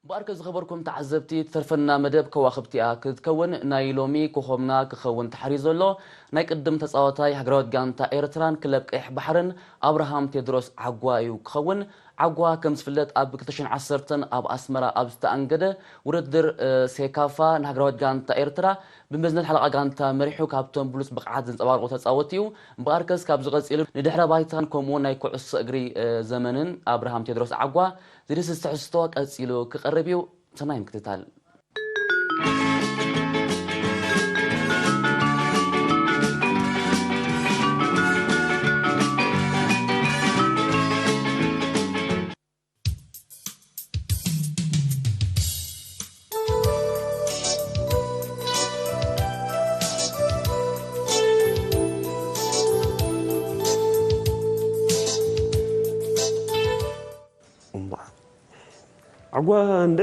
እምበኣርከ ዝኸበርኩም ተዓዘብቲ፣ ትተርፈና መደብ ከዋኽብቲ እያ ክትከውን። ናይ ሎሚ ኮኾብና ክኸውን ተሓርዩ ዘሎ ናይ ቅድም ተጻዋታይ ሃገራዊት ጋንታ ኤርትራን ክለብ ቀይሕ ባሕርን ኣብርሃም ቴድሮስ ዓጓ እዩ ክኸውን። ዓጓ ከም ዝፍለጥ ኣብ ክልተ ሽሕን ዓሰርተን ኣብ ኣስመራ ኣብ ዝተኣንገደ ውድድር፣ እ፣ ሴካፋ ንሃገራዊት ጋንታ ኤርትራ ብመዝነት ሓለቓ ጋንታ መሪሑ ካብቶም ብሉጽ ብቕዓት ዘንጸባረቑ ተጻወትቲ እዩ። እምበኣርከስ ካብዚ ቀጺሉ ንድሕረ ባይታን ከምኡውን ናይ ኩዕሶ እግሪ፣ እ፣ ዘመንን ኣብርሃም ቴድሮስ ዓጓ ዝድህስስ ትሕዝቶ ቀጺሉ ክቐርብ እዩ። ሰናይ ምክትታል። እምበኣር ዓጓ እንደ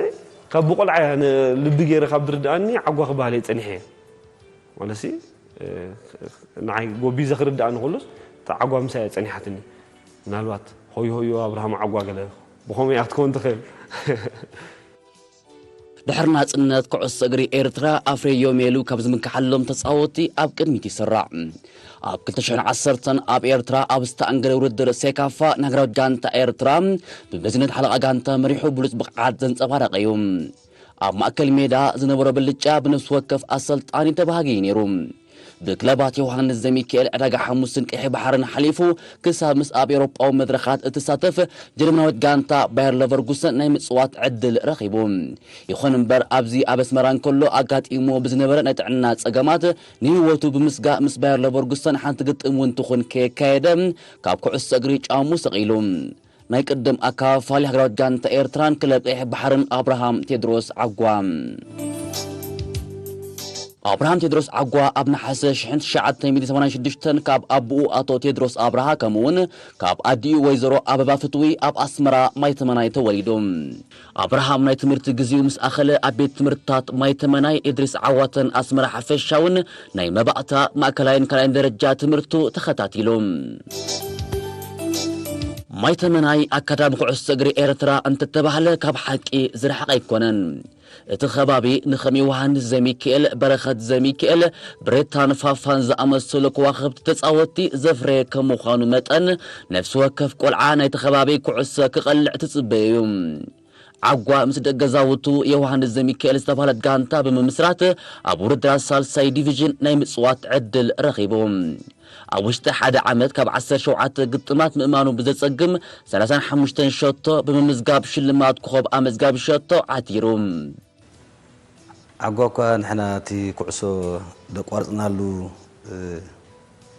ካብ ብቆልዓ እያ ን-፣ ልቢ ገይረ ካብ ዝርድኣኒ ዓጓ ክበሃል እየ ጸኒሐ እየ። ማለትሲ፣ እ፣ ንዓይ ጎቢዘ ክርድኣኒ ከሎስ እታ ዓጓ ምሳይ እያ ጸኒሓትኒ። ምናልባት ሆዮ ሆዮ ኣብርሃም ዓጓ ገለ ብኸመይ እያ ክትከውን ትኽእል። ድሕሪ ናጽነት ኩዕሶ እግሪ ኤርትራ ኣፍረዮም ሜሉ ካብ ዝምክሓሎም ተጻወትቲ ኣብ ቅድሚት ይስራዕ። ኣብ ክልተ ሽሕን ዓሰርተን ኣብ ኤርትራ ኣብ ዝተኣንገደ ውድድር ሴካፋ ንሃገራዊት ጋንታ ኤርትራ ብመዝነት ሓለቓ ጋንታ መሪሑ ብሉጽ ብቕዓት ዘንጸባረቐ እዩ። ኣብ ማእከል ሜዳ ዝነበሮ ብልጫ ብነፍሲ ወከፍ ኣሰልጣኒ ተባሃጊ እዩ ነይሩ። ብክለባት ዮሃንስ ዘሚካኤል፣ ዕዳጋ ሓሙስን ቀይሕ ባሕርን ሓሊፉ ክሳብ ምስ ኣብ ኤውሮጳዊ መድረኻት እትሳተፍ ጀርመናዊት ጋንታ ባየር ለቨርጉሰን ናይ ምጽዋት ዕድል ረኺቡ። ይኹን እምበር ኣብዚ ኣብ ኣስመራ እንከሎ ኣጋጢሞ ብዝነበረ ናይ ጥዕና ጸገማት ንህይወቱ ብምስጋእ ምስ ባየር ለቨርጉሰን ሓንቲ ግጥም እውን ትኹን ከየካየደ ካብ ኩዕሶ እግሪ ጫሙ ሰቒሉ። ናይ ቅድም ኣካፋፋሊ ሃገራዊት ጋንታ ኤርትራን ክለብ ቀይሕ ባሕርን ኣብርሃም ቴድሮስ ዓጓ። ኣብርሃም ቴድሮስ ዓጓ ኣብ ነሓሰ ሽሕን ትሽዓተ ሚእትን ሰማንያን ሽዱሽተን ካብ ኣቦኡ ኣቶ ቴድሮስ ኣብርሃ ከምኡውን ካብ ኣዲኡ ወይዘሮ ኣበባ ፍትዊ ኣብ ኣስመራ ማይተመናይ ተወሊዱ። ኣብርሃም ናይ ትምህርቲ ግዜኡ ምስ ኣኸለ ኣብ ቤት ትምህርትታት ማይተመናይ፣ ኢድሪስ ዓዋተን ኣስመራ ሓፈሻውን ናይ መባእታ ማእከላይን ካልኣይን ደረጃ ትምህርቱ ተኸታቲሉ። ማይተመናይ ኣካዳሚ ኩዕሶ እግሪ ኤርትራ እንተተባህለ ካብ ሓቂ ዝረሓቐ ኣይኮነን። እቲ ከባቢ ንኸም ዮሃንስ ዘሚካኤል፣ በረኸት ዘሚካኤል፣ ብሬታን ፋፋን ዝኣመሰሉ ከዋኽብቲ ተጻወትቲ ዘፍረየ ከም ምዃኑ መጠን፣ ነፍሲ ወከፍ ቆልዓ ናይቲ ከባቢ ኩዕሶ ክቐልዕ ትጽበዮ እዩ። ዓጓ ምስ ደቂ ገዛውቱ ዮሃንስ ዘሚካኤል ዝተባህለት ጋንታ ብምምስራት ኣብ ውድድራት ሳልሳይ ዲቪዥን ናይ ምጽዋት ዕድል ረኺቡ። ኣብ ውሽጢ ሓደ ዓመት ካብ ዓሰርተ ሸውዓተ ግጥማት ምእማኑ ብዘጸግም ሰላሳን ሓሙሽተን ሸቶ ብምምዝጋብ ሽልማት ኮኸብ ኣመዝጋቢ ሸቶ ዓቲሩ። ዓጓ እኳ ንሕና እቲ ኩዕሶ ደቋርጽናሉ፣ እ፣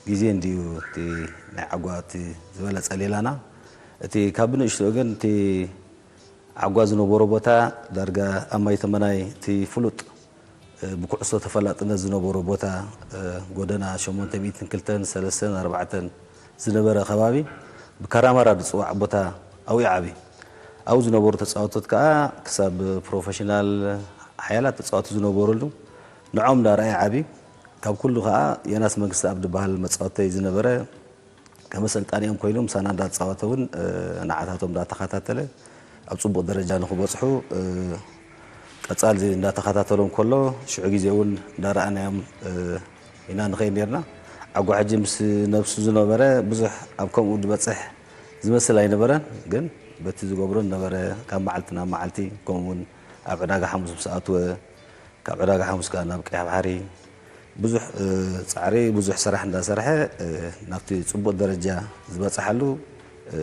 ግዜ እንድዩ እቲ ናይ ዓጓ እቲ ዝበለጸ ሌላና። እቲ ካብ ብንእሽትኡ ግን እቲ ዓጓ ዝነበሮ ቦታ ዳርጋ ኣብ ማይ ተመናይ እቲ ፍሉጥ፣ እ፣ ብኩዕሶ ተፈላጥነት ዝነበሮ ቦታ፣ እ፣ ጎደና ሸሞንተ ሚእትን ክልተን ሰለስተን ኣርባዕተን ዝነበረ ከባቢ ብካራማራ ዝጽዋዕ ቦታ ኣብኡ ይዓቢ። ኣብኡ ዝነበሩ ተጻወቶት ከኣ ክሳብ ፕሮፌሽናል ሓያላት ተጻወቱ ዝነበሩሉ ንዖም እንዳረኣየ ዓቢ። ካብ ኩሉ ከኣ ዮናስ መንግስተኣብ ዝበሃል መጻወተይ ዝነበረ ከም ኣሰልጣኒኦም ኮይኑ ምሳና እንዳተጻወተ እውን፣ እ፣ ንዓታቶም እንዳተኸታተለ ኣብ ጽቡቕ ደረጃ ንኽበጽሑ፣ እ፣ ቀጻሊ እንዳተኸታተሎም ከሎ ሽዑ ግዜ እውን እንዳረኣናዮም፣ እ፣ ኢና ንኸይድ ነርና። ዓጓ ሕጂ ምስ ነብሱ ዝነበረ ብዙሕ ኣብ ከምኡ ዝበጽሕ ዝመስል ኣይነበረን፣ ግን በቲ ዝገብሮ ዝነበረ ካብ መዓልቲ ናብ መዓልቲ ከምኡ እውን ኣብ ዕዳጋ ሓሙስ ምስ ኣትወ ካብ ዕዳጋ ሓሙስ ከኣ ናብ ቀይሕ ባሕሪ ብዙሕ፣ እ፣ ጻዕሪ፣ ብዙሕ ስራሕ እንዳሰርሐ፣ እ፣ ናብቲ ጽቡቕ ደረጃ ዝበጽሓሉ፣ እ፣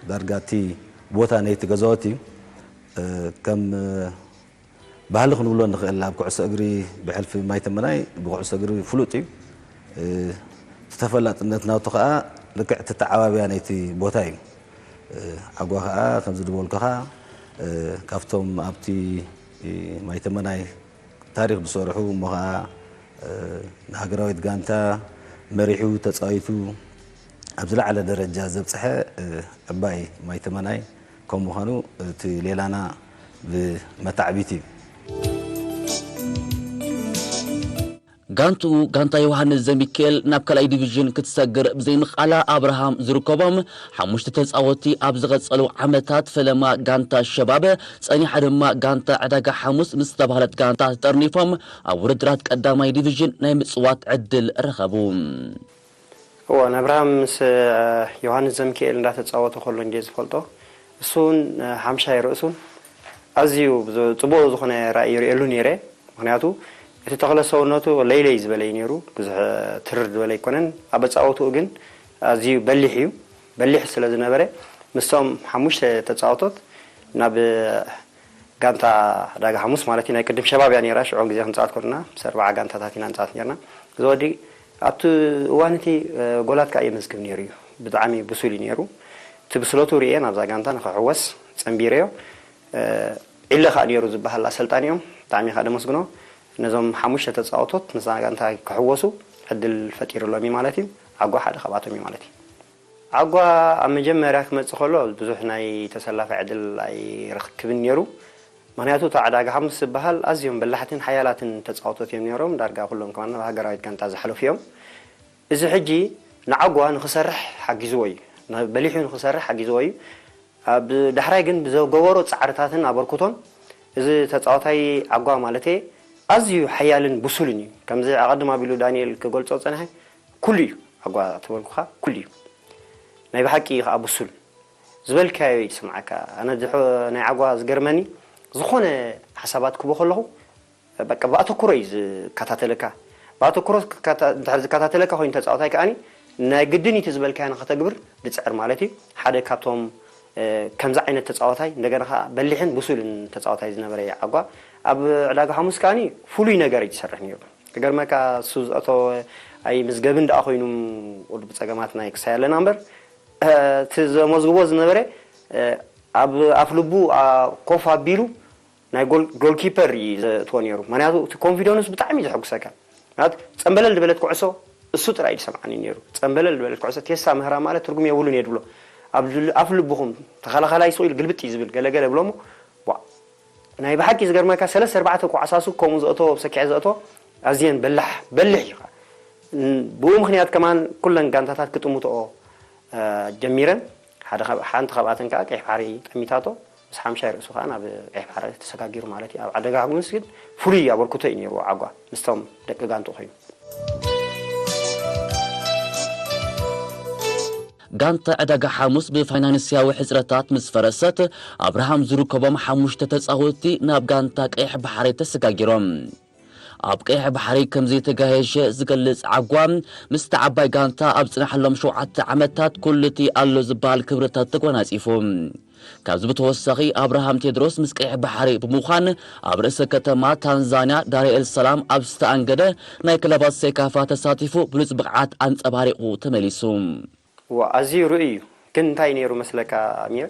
ዳርጋ እቲ ቦታ ናይቲ ገዛውቲ እዩ። እ፣ ከም፣ እ፣ ባህሊ ክንብሎ ንኽእል። ኣብ ኩዕሶ እግሪ ብሕልፊ ማይ ተመናይ ብኩዕሶ እግሪ ፍሉጥ እዩ። እ፣ እቲ ተፈላጥነት ናቱ ከኣ ልክዕ እቲ ተዓባብያ ናይቲ ቦታ እዩ። እ፣ ዓጓ ከኣ ከምዚ ዝበልኩኻ፣ እ፣ ካብቶም ኣብቲ፣ እ፣ ማይ ተመናይ ታሪኽ ዝሰርሑ እሞ ኸዓ፣ እ፣ ንሃገራዊት ጋንታ መሪሑ ተጻዊቱ ኣብ ዝለዓለ ደረጃ ዘብጽሐ፣ እ፣ ዕባይ ማይ ተመናይ ከም ምዃኑ እቲ ሌላና ብመታዕቢቲ እዩ። ጋንትኡ ጋንታ ዮሃንስ ዘሚካኤል ናብ ካልኣይ ዲቪዥን ክትሰግር ብዘይምኽኣላ ኣብርሃም ዝርከቦም ሓሙሽተ ተጻወትቲ ኣብ ዝቐጸሉ ዓመታት ፈለማ ጋንታ ሸባብ ጸኒሓ ድማ ጋንታ ዕዳጋ ሓሙስ ምስ ዝተባህለት ጋንታ ተጠርኒፎም ኣብ ውድድራት ቀዳማይ ዲቪዥን ናይ ምጽዋት ዕድል ረኸቡ። እዎ ንኣብርሃም ምስ ዮሃንስ ዘሚካኤል እንዳተጻወተ ከሎ እንድየ ዝፈልጦ። እሱ እውን ሓምሻይ ርእሱን ኣዝዩ ጽቡቕ ዝኾነ ራእይ ይርእየሉ ነይረ። ምክንያቱ እቲ ተኽለ ሰውነቱ ለይለይ ዝበለ እዩ ነይሩ፣ ብዙሕ ትርር ዝበለ ኣይኮነን። ኣብ ኣጻወትኡ ግን ኣዝዩ በሊሕ እዩ። በሊሕ ስለ ዝነበረ ምስቶም ሓሙሽተ ተጻወቶት ናብ ጋንታ ዕዳጋ ሓሙስ ማለት እዩ ናይ ቅድም ሸባብ እያ ነይራ። ሽዑ ግዜ ክንጻወት ከለና ምስ ኣርባዓ ጋንታታት ኢና ንጻወት ነርና። እዚ ወዲ ኣብቲ እዋን እቲ ጎላት ከዓ የመዝግብ ነይሩ እዩ። ብጣዕሚ ብሱል እዩ ነይሩ። እቲ ብስለቱ ርእየ ናብዛ ጋንታ ንክሕወስ ጸንቢረዮ። ዒለ ከዓ ነይሩ ዝበሃል ኣሰልጣኒኦም ብጣዕሚ ከዓ ደመስግኖ። ነዞም ሓሙሽተ ተጻወቶት ምስዛ ጋንታ ክሕወሱ ዕድል ፈጢሩሎም እዩ ማለት እዩ። ዓጓ ሓደ ካብኣቶም እዩ ማለት እዩ። ዓጓ ኣብ መጀመርያ ክመጽእ ከሎ ብዙሕ ናይ ተሰላፊ ዕድል ኣይረክብን ነይሩ። ምክንያቱ እታ ዕዳጋ ሓሙስ ዝበሃል ኣዝዮም በላሕትን ሓያላትን ተጻወቶት እዮም ነይሮም። ዳርጋ ኩሎም ከማን ናብ ሃገራዊት ጋንታ ዝሓለፉ እዮም። እዚ ሕጂ ንዓጓ ንክሰርሕ ሓጊዝዎ እዩ። በሊሑ ንክሰርሕ ሓጊዝዎ እዩ። ኣብ ዳሕራይ ግን ብዘገበሮ ጻዕርታትን ኣበርክቶን እዚ ተጻዋታይ ዓጓ ማለተየ ኣዝዩ ሓያልን ብሱልን እዩ። ከምዚ ኣቐድም ኣቢሉ ዳንኤል ክገልጾ ዝጸንሐ ኩሉ እዩ። ዓጓ ተበልኩኻ ኩሉ እዩ። ናይ ብሓቂ እዩ ከዓ ብሱል። ዝበልካዮ እዩ ዝስምዓካ። ኣነ ናይ ዓጓ ዝገርመኒ ዝኾነ ሓሳባት ክቦ ከለኹ በቃ ብኣተኩሮ እዩ ዝከታተለካ። ብኣተኩሮ እንድሕር ዝከታተለካ ኮይኑ ተፃዋታይ ከዓኒ ናይ ግድን እቲ ዝበልካዮ ንኸተግብር ድፅዕር ማለት እዩ። ሓደ ካብቶም ከምዚ ዓይነት ተፃዋታይ እንደገና ከዓ በሊሕን ብሱልን ተፃዋታይ ዝነበረ ዓጓ ኣብ ዕዳጋ ሓሙስ ከዓኒ ፍሉይ ነገር እዩ ዝሰርሕ ነይሩ። ክገርመካ እሱ ዝኣተወ ኣይምዝገብን ደኣ ኮይኑ ወዲ ብፀገማት ናይ ክሳይ ኣለና እምበር እቲ ዘመዝግቦ ዝነበረ ኣብ ኣፍ ልቡ ኮፍ ኣቢሉ ናይ ጎልኪፐር እዩ ዘእትዎ ነይሩ። ምክንያቱ እቲ ኮንፊደንስ ብጣዕሚ እዩ ዘሐጉሰካ። ማለት ፀምበለል ዝበለት ኩዕሶ እሱ ጥራይ እዩ ዝሰምዓኒ ነይሩ። ፀምበለል ዝበለት ኩዕሶ ቴሳ ምህራ ማለት ትርጉም የብሉን እየ ድብሎ። ኣብ ኣፍ ልብኹም ተኸላኸላይ ስቕ ኢሉ ግልብጥ እዩ ዝብል ገለገለ ብሎሞ ናይ ብሓቂ ዝገርመካ ሰለስተ ኣርባዕተ ኮዓሳሱ ከምኡ ዘእቶ ኣብ ሰኪዐ ዘእቶ ኣዝየን በላሕ በልሕ እዩ። ብኡ ምክንያት ከማን ኩለን ጋንታታት ክጥምትኦ ጀሚረን። ሓደ ካብ ሓንቲ ካብኣተን ከዓ ቀይሕ ባሕሪ ጠሚታቶ ምስ ሓምሻይ ርእሱ ከዓ ናብ ቀይሕ ባሕሪ ተሰጋጊሩ ማለት እዩ። ኣብ ዓደጋ ሓሙስ ግን ፍሉይ ኣበርክቶ እዩ ነይርዎ ዓጓ ምስቶም ደቂ ጋንቱ ኮይኑ። ጋንታ ዕዳጋ ሓሙስ ብፋይናንስያዊ ሕፅረታት ምስ ፈረሰት ኣብርሃም ዝርከቦም ሓሙሽተ ተፃወትቲ ናብ ጋንታ ቀይሕ ባሕሪ ተሰጋጊሮም። ኣብ ቀይሕ ባሕሪ ከም ዘይተጋየሸ ዝገልጽ ዓጓ ምስቲ ዓባይ ጋንታ ኣብ ዝጸንሓሎም ሸውዓተ ዓመታት ኩሉ እቲ ኣሎ ዝበሃል ክብርታት ተጎናጺፉ። ካብዚ ብተወሳኺ ኣብርሃም ቴድሮስ ምስ ቀይሕ ባሕሪ ብምዃን ኣብ ርእሰ ከተማ ታንዛንያ ዳርኤል ሰላም ኣብ ዝተኣንገደ ናይ ክለባት ሴካፋ ተሳቲፉ ብሉጽ ብቕዓት ኣንጸባሪቑ ተመሊሱ። እዋ ኣዝዩ ርኡይ እዩ ግን እንታይ ነይሩ መስለካ ኣሚር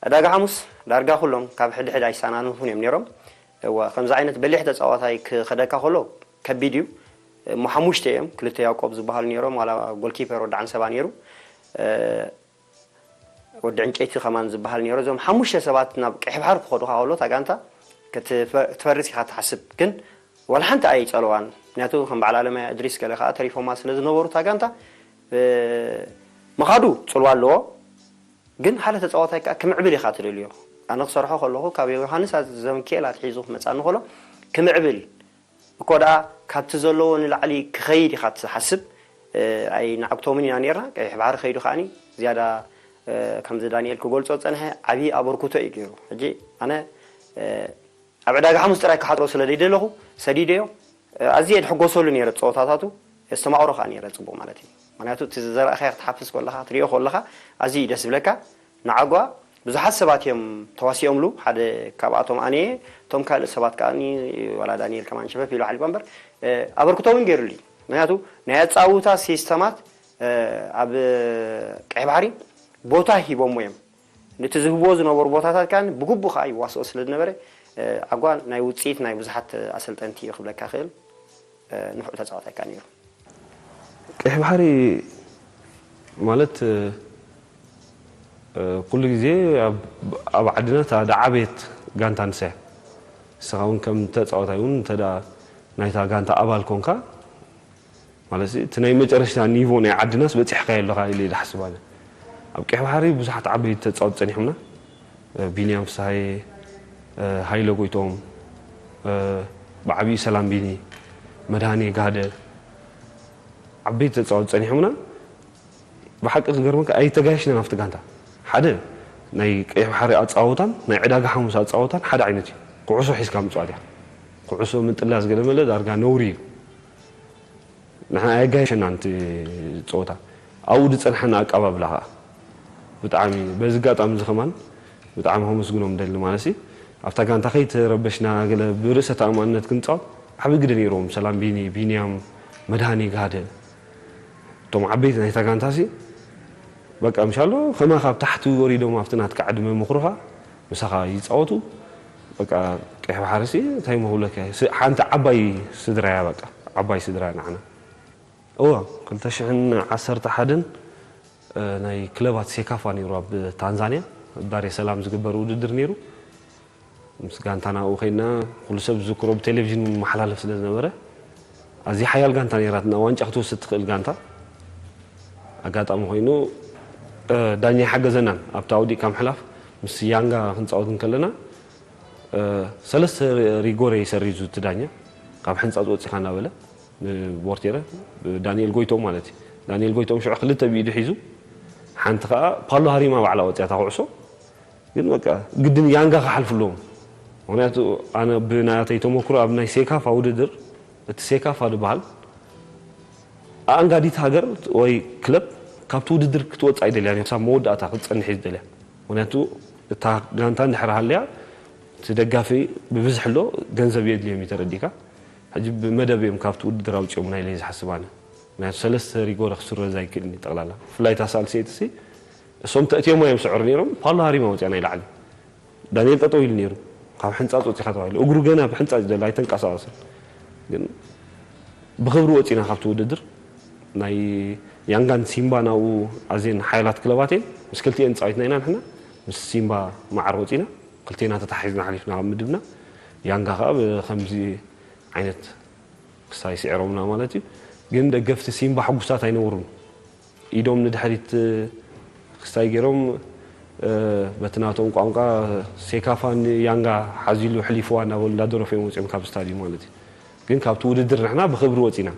ዕዳጋ ሓሙስ ዳርጋ ኩሎም ካብ ሕድሕድ ኣይሰናንፉን እዮም ነይሮም እዋ ከምዚ ዓይነት በሊሕ ተፃዋታይ ክኸደካ ከሎ ከቢድ እዩ እሞ ሓሙሽተ እዮም ክልተ ያቆብ ዝበሃሉ ነይሮም ዋላ ጎልኪፐር ወዲ ዓንሰባ ነይሩ ወዲ ዕንጨይቲ ከማን ዝበሃል ነይሩ እዞም ሓሙሽተ ሰባት ናብ ቀይሕ ባሕር ክኸዱካ ከሎ እታ ጋንታ ክትፈርስ ኢኻ ትሓስብ ግን ዋላ ሓንቲ ኣይጸልዋን ምክንያቱ ከም በዓል ኣለማያ እድሪስ ገለ ከዓ ተሪፎማ ስለ ዝነበሩ እታ ጋንታ ምኻዱ ጽልዋ ኣለዎ ግን ሓደ ተጻዋታይ ከዓ ክምዕብል ኢኻ ትደልዮ ኣነ ክሰርሖ ከለኹ ካብ ዮሃንስ ዘምኪኤል ኣትሒዙ ክመጻኒ ከሎ ክምዕብል እኮ ደኣ ካብቲ ዘለዎ ንላዕሊ ክኸይድ ኢኻ ትሓስብ ኣይንዓግቶምን ኢና ነርና ቀይሕ ባሕሪ ከይዱ ከዓኒ ዝያዳ ከምዚ ዳንኤል ክገልጾ ዝጸንሐ ዓብዪ ኣበርክቶ እዩ ገይሩ ሕጂ ኣነ ኣብ ዕዳጋ ሓሙስ ጥራይ ክሓጥሮ ስለ ዘይደለኹ ሰዲደዮ ኣዝየ ድሕጎሰሉ ነይረ ጸወታታቱ የስተማቕሮ ከዓ ነይረ ጽቡቕ ማለት እዩ ምክንያቱ እቲ ዘረእኻዮ ክትሓፍስ ከለኻ ትሪኦ ከለኻ ኣዝዩ እዩ ደስ ዝብለካ ንዓጓ ብዙሓት ሰባት እዮም ተዋሲኦምሉ ሓደ ካብኣቶም ኣነ እቶም ካልእ ሰባት ከዓ ዋላ ዳንኤል ከማን ሸፈፍ ኢሉ ሓሊፎ እምበር ኣበርክቶ እውን ገይሩሉ እዩ ምክንያቱ ናይ ኣፃውታ ሲስተማት ኣብ ቀይ ባሕሪ ቦታ ሂቦሞ እዮም ነቲ ዝህብዎ ዝነበሩ ቦታታት ከዓ ብግቡእ ከዓ ይዋስኦ ስለ ዝነበረ ዓጓ ናይ ውፅኢት ናይ ብዙሓት ኣሰልጠንቲ እዩ ክብለካ ክእል ንፉዕ ተፃዋታይ ከዓ ነይሩ ቀይሕ ባሕሪ ማለት ኩሉ ግዜ ኣብ ዓድና እታ ዝዓበየት ጋንታ ንሳ እያ። ንስኻ እውን ከም ተፃዋታይ እውን እንተ ናይታ ጋንታ ኣባል ኮንካ ማለት እቲ ናይ መጨረሽታ ኒቮ ናይ ዓድናስ በፂሕካዮ ኣለኻ ኢለ ዝሓስብ ኣነ። ኣብ ቀይሕ ባሕሪ ብዙሓት ዓበይቲ ተፃወት ፀኒሖምና። ቢንያም ፍስሃየ፣ ሃይለ ጎይቶም፣ ብዓብዪ ሰላም ቢኒ፣ መድሃኔ ጋደ፣ ዓበይቲ ተፃወት ፀኒሖምና። ብሓቂ ክገርመካ ኣይተጋየሽናን ኣብቲ ጋንታ። ሓደ ናይ ቀይሕ ባሕሪ ኣፃወታን ናይ ዕዳጋ ሓሙስ ኣፃወታን ሓደ ዓይነት እዩ። ኩዕሶ ሒዝካ ምፅዋት እያ። ኩዕሶ ምጥላስ ገለመለ ዳርጋ ነውሪ እዩ። ንሕና ኣየጋየሸናን እቲ ፀወታ። ኣብኡ ዝፀንሐና ኣቀባብላ ከዓ ብጣዕሚ፣ በዚ ኣጋጣሚ እዚ ከማን ብጣዕሚ ከመስግኖም ደሊ ማለት ሲ ኣብታ ጋንታ ከይተረበሽና ገለ ብርእሰ ተኣማንነት ክንፃወት ዓብዪ ግደ ነይርዎም። ሰላም ቢኒ፣ ቢንያም፣ መድሃኒ ጋደ፣ እቶም ዓበይቲ ናይታ ጋንታ ሲ በቃ ምሻሎ ከማኻ ኣብ ታሕቲ ወሪዶም ኣብቲ ናትካ ዕድመ ምኽሩኻ ምሳኻ ይፃወቱ። በቃ ቀይሕ ባሕሪ ሲ እንታይ መኽብለካ፣ ሓንቲ ዓባይ ስድራ እያ። በቃ ዓባይ ስድራ ንዓና። እወ፣ ክልተ ሽሕን ዓሰርተ ሓደን ናይ ክለባት ሴካፋ ነይሩ ኣብ ታንዛንያ፣ ኣብ ዳሬ ሰላም ዝግበር ውድድር ነይሩ። ምስ ጋንታና ኣብኡ ከይድና ኩሉ ሰብ ዝዝክሮ ብቴሌቪዥን እውን መሓላለፍ ስለ ዝነበረ ኣዝያ ሓያል ጋንታ ነይራትና፣ ዋንጫ ክትወስድ ትኽእል ጋንታ። ኣጋጣሚ ኮይኑ ዳኛ ሓገዘናን ኣብቲ ኣውዲቕካ ምሕላፍ ምስ ያንጋ ክንፃወት እንከለና ሰለስተ ሪጎሬ ሰሪዙ እቲ ዳኛ ካብ ሕንፃፅ ወፂኻ እናበለ ቦርቴረ ዳንኤል ጎይቶም ማለት እዩ። ዳንኤል ጎይቶም ሽዑ ክልተ ብኢዱ ሒዙ ሓንቲ ከዓ ፓሎ ሃሪማ ባዕላ ወፂኣታ ኩዕሶ ግን በቃ ግድን ያንጋ ክሓልፉ ኣለዎም። ምክንያቱ ኣነ ብናተይ ተመክሮ ኣብ ናይ ሴካፋ ውድድር እቲ ሴካፋ ዝበሃል ኣኣንጋዲት ሃገር ወይ ክለብ ካብቲ ውድድር ክትወፅእ ኣይደልያን እያ። ክሳብ መወዳእታ ክትፀንሕ እዩ ዝደልያ። ምክንያቱ እታ ጋንታ እንድሕር ሃልያ እቲ ደጋፊ ብብዝሒ ኣሎ ገንዘብ የድልዮም እዩ ተረዲእካ። ሕጂ ብመደብ እዮም ካብቲ ውድድር ኣውፅኦምና ኢለ ዝሓስብ ኣነ። ምክንያቱ ሰለስተ ሪጎረ ክስረዝ ኣይክእልን እዩ ጠቕላላ። ብፍላይ እታ ሳልሰይቲ ሲ እሶም ተእትዮማ እዮም ስዕሩ ነይሮም። ፓሎ ሃሪማ ወፅያ ናይ ላዕሊ። ዳንኤል ጠጠው ኢሉ ነይሩ። ካብ ሕንፃፅ ወፂኻ ተባሂሉ እግሩ ገና ብሕንፃፅ ዘሎ ኣይተንቀሳቐሰን። ግን ብኽብሪ ወፂና ካብቲ ውድድር። ናይ ያንጋን ሲምባ ናብኡ ኣዝየን ሓያላት ክለባት እየን። ምስ ክልቲኤን ፃዊትና ኢና ንሕና። ምስ ሲምባ ማዕር ወፂና። ክልቴና ተታሒዝና ሓሊፍና ካብ ምድብና። ያንጋ ከዓ ብከምዚ ዓይነት ክሳይ ስዒሮምና ማለት እዩ። ግን ደገፍቲ ሲምባ ሕጉሳት ኣይነበሩን። ኢዶም ንድሕሪት ክስታይ ገይሮም በቲ ናቶም ቋንቋ ሴካፋ ንያንጋ ሓዚሉ ሕሊፍዋ እናበሉ እንዳደረፉ እዮም ወፂኦም ካብ ስታድዩም ማለት እዩ። ግን ካብቲ ውድድር ንሕና ብክብሪ ወፂና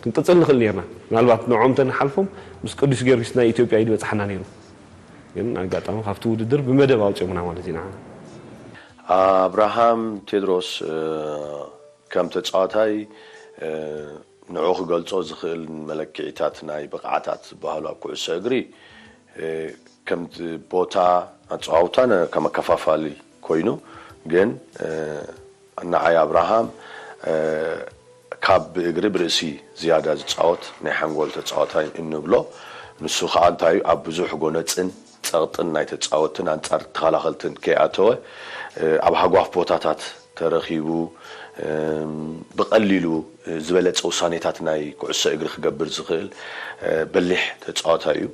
ክንቅፅል ንኽእል ነርና። ምናልባት ንዖም ተንሓልፎም ምስ ቅዱስ ጊዮርጊስ ናይ ኢትዮጵያ ኢድ በፅሓና ነይሩ። ግን ኣጋጣሚ ካብቲ ውድድር ብመደብ ኣውፅኦምና ማለት እዩ ንዓና። ኣብርሃም ቴድሮስ ከም ተፃዋታይ ንዑ ክገልፆ ዝኽእል መለክዒታት ናይ ብቕዓታት ዝበሃሉ ኣብ ኩዕሶ እግሪ ከምቲ ቦታ ኣፀዋውታ ከም ኣከፋፋሊ ኮይኑ ግን ንዓይ ኣብርሃም ካብ ብእግሪ ብርእሲ ዝያዳ ዝፃወት ናይ ሓንጎል ተፃዋታይ እንብሎ ንሱ ከዓ እንታይ ኣብ ብዙሕ ጎነፅን ፀቕጥን ናይ ተፃወትን ኣንፃር ተኸላኸልትን ከይኣተወ ኣብ ሃጓፍ ቦታታት ተረኺቡ ብቐሊሉ ዝበለፀ ውሳኔታት ናይ ኩዕሶ እግሪ ክገብር ዝኽእል በሊሕ ተፃዋታይ እዩ።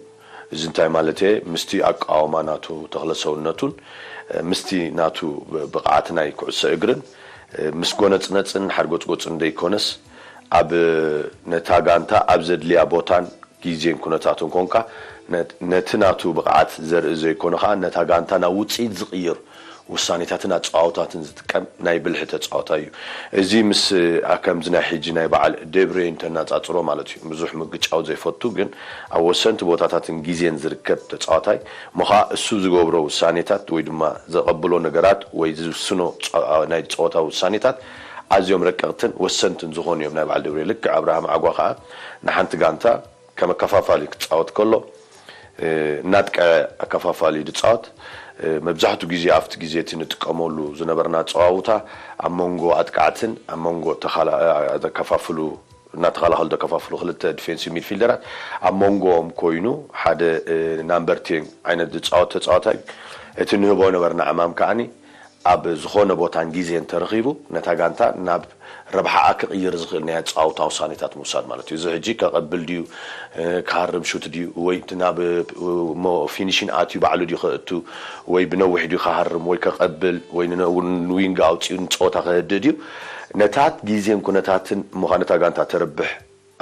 እዚ እንታይ ማለት እየ? ምስቲ ኣቃውማ ናቱ ተኽለ ሰውነቱን ምስቲ ናቱ ብቕዓት ናይ ኩዕሶ እግርን ምስ ጎነፅነፅን ሓርጎፅጎፅን ደይኮነስ ኣብ ነታ ጋንታ ኣብ ዘድልያ ቦታን ግዜን ኩነታትን ኮንካ ነቲ ናቱ ብቕዓት ዘርኢ ዘይኮነ ከዓ ነታ ጋንታ ናብ ውፅኢት ዝቕይር ውሳኔታትን ኣፀዋውታትን ዝጥቀም ናይ ብልሒ ተፃዋታይ እዩ። እዚ ምስ ከምዚ ናይ ሕጂ ናይ በዓል ደብሬ እንተናፃፅሮ ማለት እዩ። ብዙሕ ምግጫው ዘይፈቱ ግን ኣብ ወሰንቲ ቦታታትን ግዜን ዝርከብ ተፃዋታይ ምዃ እሱ ዝገብሮ ውሳኔታት ወይ ድማ ዘቐብሎ ነገራት ወይ ዝውስኖ ናይ ፀወታ ውሳኔታት ኣዝዮም ረቀቕትን ወሰንትን ዝኾኑ እዮም ናይ በዓል ደብሬ። ልክዕ ኣብርሃም ዓጓ ከዓ ንሓንቲ ጋንታ ከም ኣከፋፋሊ ክፃወት ከሎ እናጥቀዐ ኣከፋፋሊ ድፃወት መብዛሕቱ ግዜ ኣብቲ ግዜ እቲ ንጥቀመሉ ዝነበርና ኣፀዋውታ ኣብ መንጎ ኣጥቃዕትን ኣብ መንጎ ዘከፋፍሉ እናተኸላኸሉ ዘከፋፍሉ ክልተ ዲፌንሲቭ ሚድፊልደራት ኣብ መንጎኦም ኮይኑ ሓደ ናምበር ቴን ዓይነት ዝፃወት ተፃዋታይ እቲ ንህቦ ነበርና ዕማም ከዓኒ ኣብ ዝኾነ ቦታን ግዜን ተረኺቡ ነታ ጋንታ ናብ ረብሓኣ ክቕይር ዝኽእል ናይ ኣፀዋውታ ውሳኔታት ምውሳድ ማለት እዩ። እዚ ሕጂ ከቐብል ድዩ፣ ክሃርም ሹት ድዩ፣ ወይ ናብ ፊኒሽን ኣትዩ ባዕሉ ድዩ ከእቱ፣ ወይ ብነዊሕ ድዩ ክሃርም፣ ወይ ከቐብል፣ ወይ ንዊንግ ኣውፂኡ ንፀወታ ከህድእ ድዩ፣ ነታት ግዜን ኩነታትን ምዃ ነታ ጋንታ ተረብሕ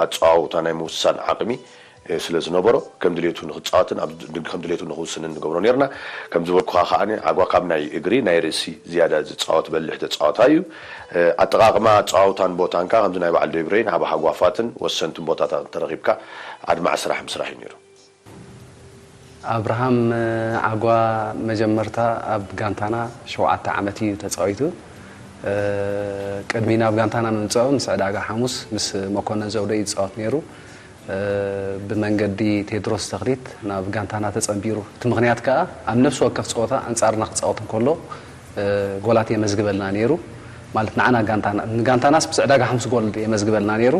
ኣጸዋውታ ናይ ምውሳን ዓቕሚ ስለ ዝነበሮ ከም ድሌቱ ንኽጻወትን ከም ድሌቱ ንኽውስንን ንገብሮ ነርና። ከም ዝበልኩኻ ከኣ ዓጓ ካብ ናይ እግሪ ናይ ርእሲ ዝያዳ ዝጻወት በሊሕ ተጻዋታይ እዩ። ኣጠቓቕማ ኣጸዋውታን ቦታንካ ከምዚ ናይ በዓል ዶይብረይን ዓቢ ሃጓፋትን ወሰንትን ቦታታት እንተረኺብካ ኣድማዒ ስራሕ ምስራሕ እዩ ነይሩ። ኣብርሃም ዓጓ መጀመርታ ኣብ ጋንታና ሸውዓተ ዓመት እዩ ተፃዊቱ። ቅድሚ ናብ ጋንታና ምምፅኡ ምስ ዕዳጋ ሓሙስ ምስ መኮነን ዘውደ እዩ ዝፃወት ነይሩ። ብመንገዲ ቴድሮስ ተኽሊት ናብ ጋንታና ተፀንቢሩ። እቲ ምኽንያት ከዓ ኣብ ነፍሲ ወከፍ ፀወታ ኣንፃርና ክፃወት እንከሎ ጎላት የመዝግበልና ነይሩ። ማለት ንዓና ጋንታና ንጋንታናስ ምስ ዕዳጋ ሓሙስ ጎል የመዝግበልና ነይሩ።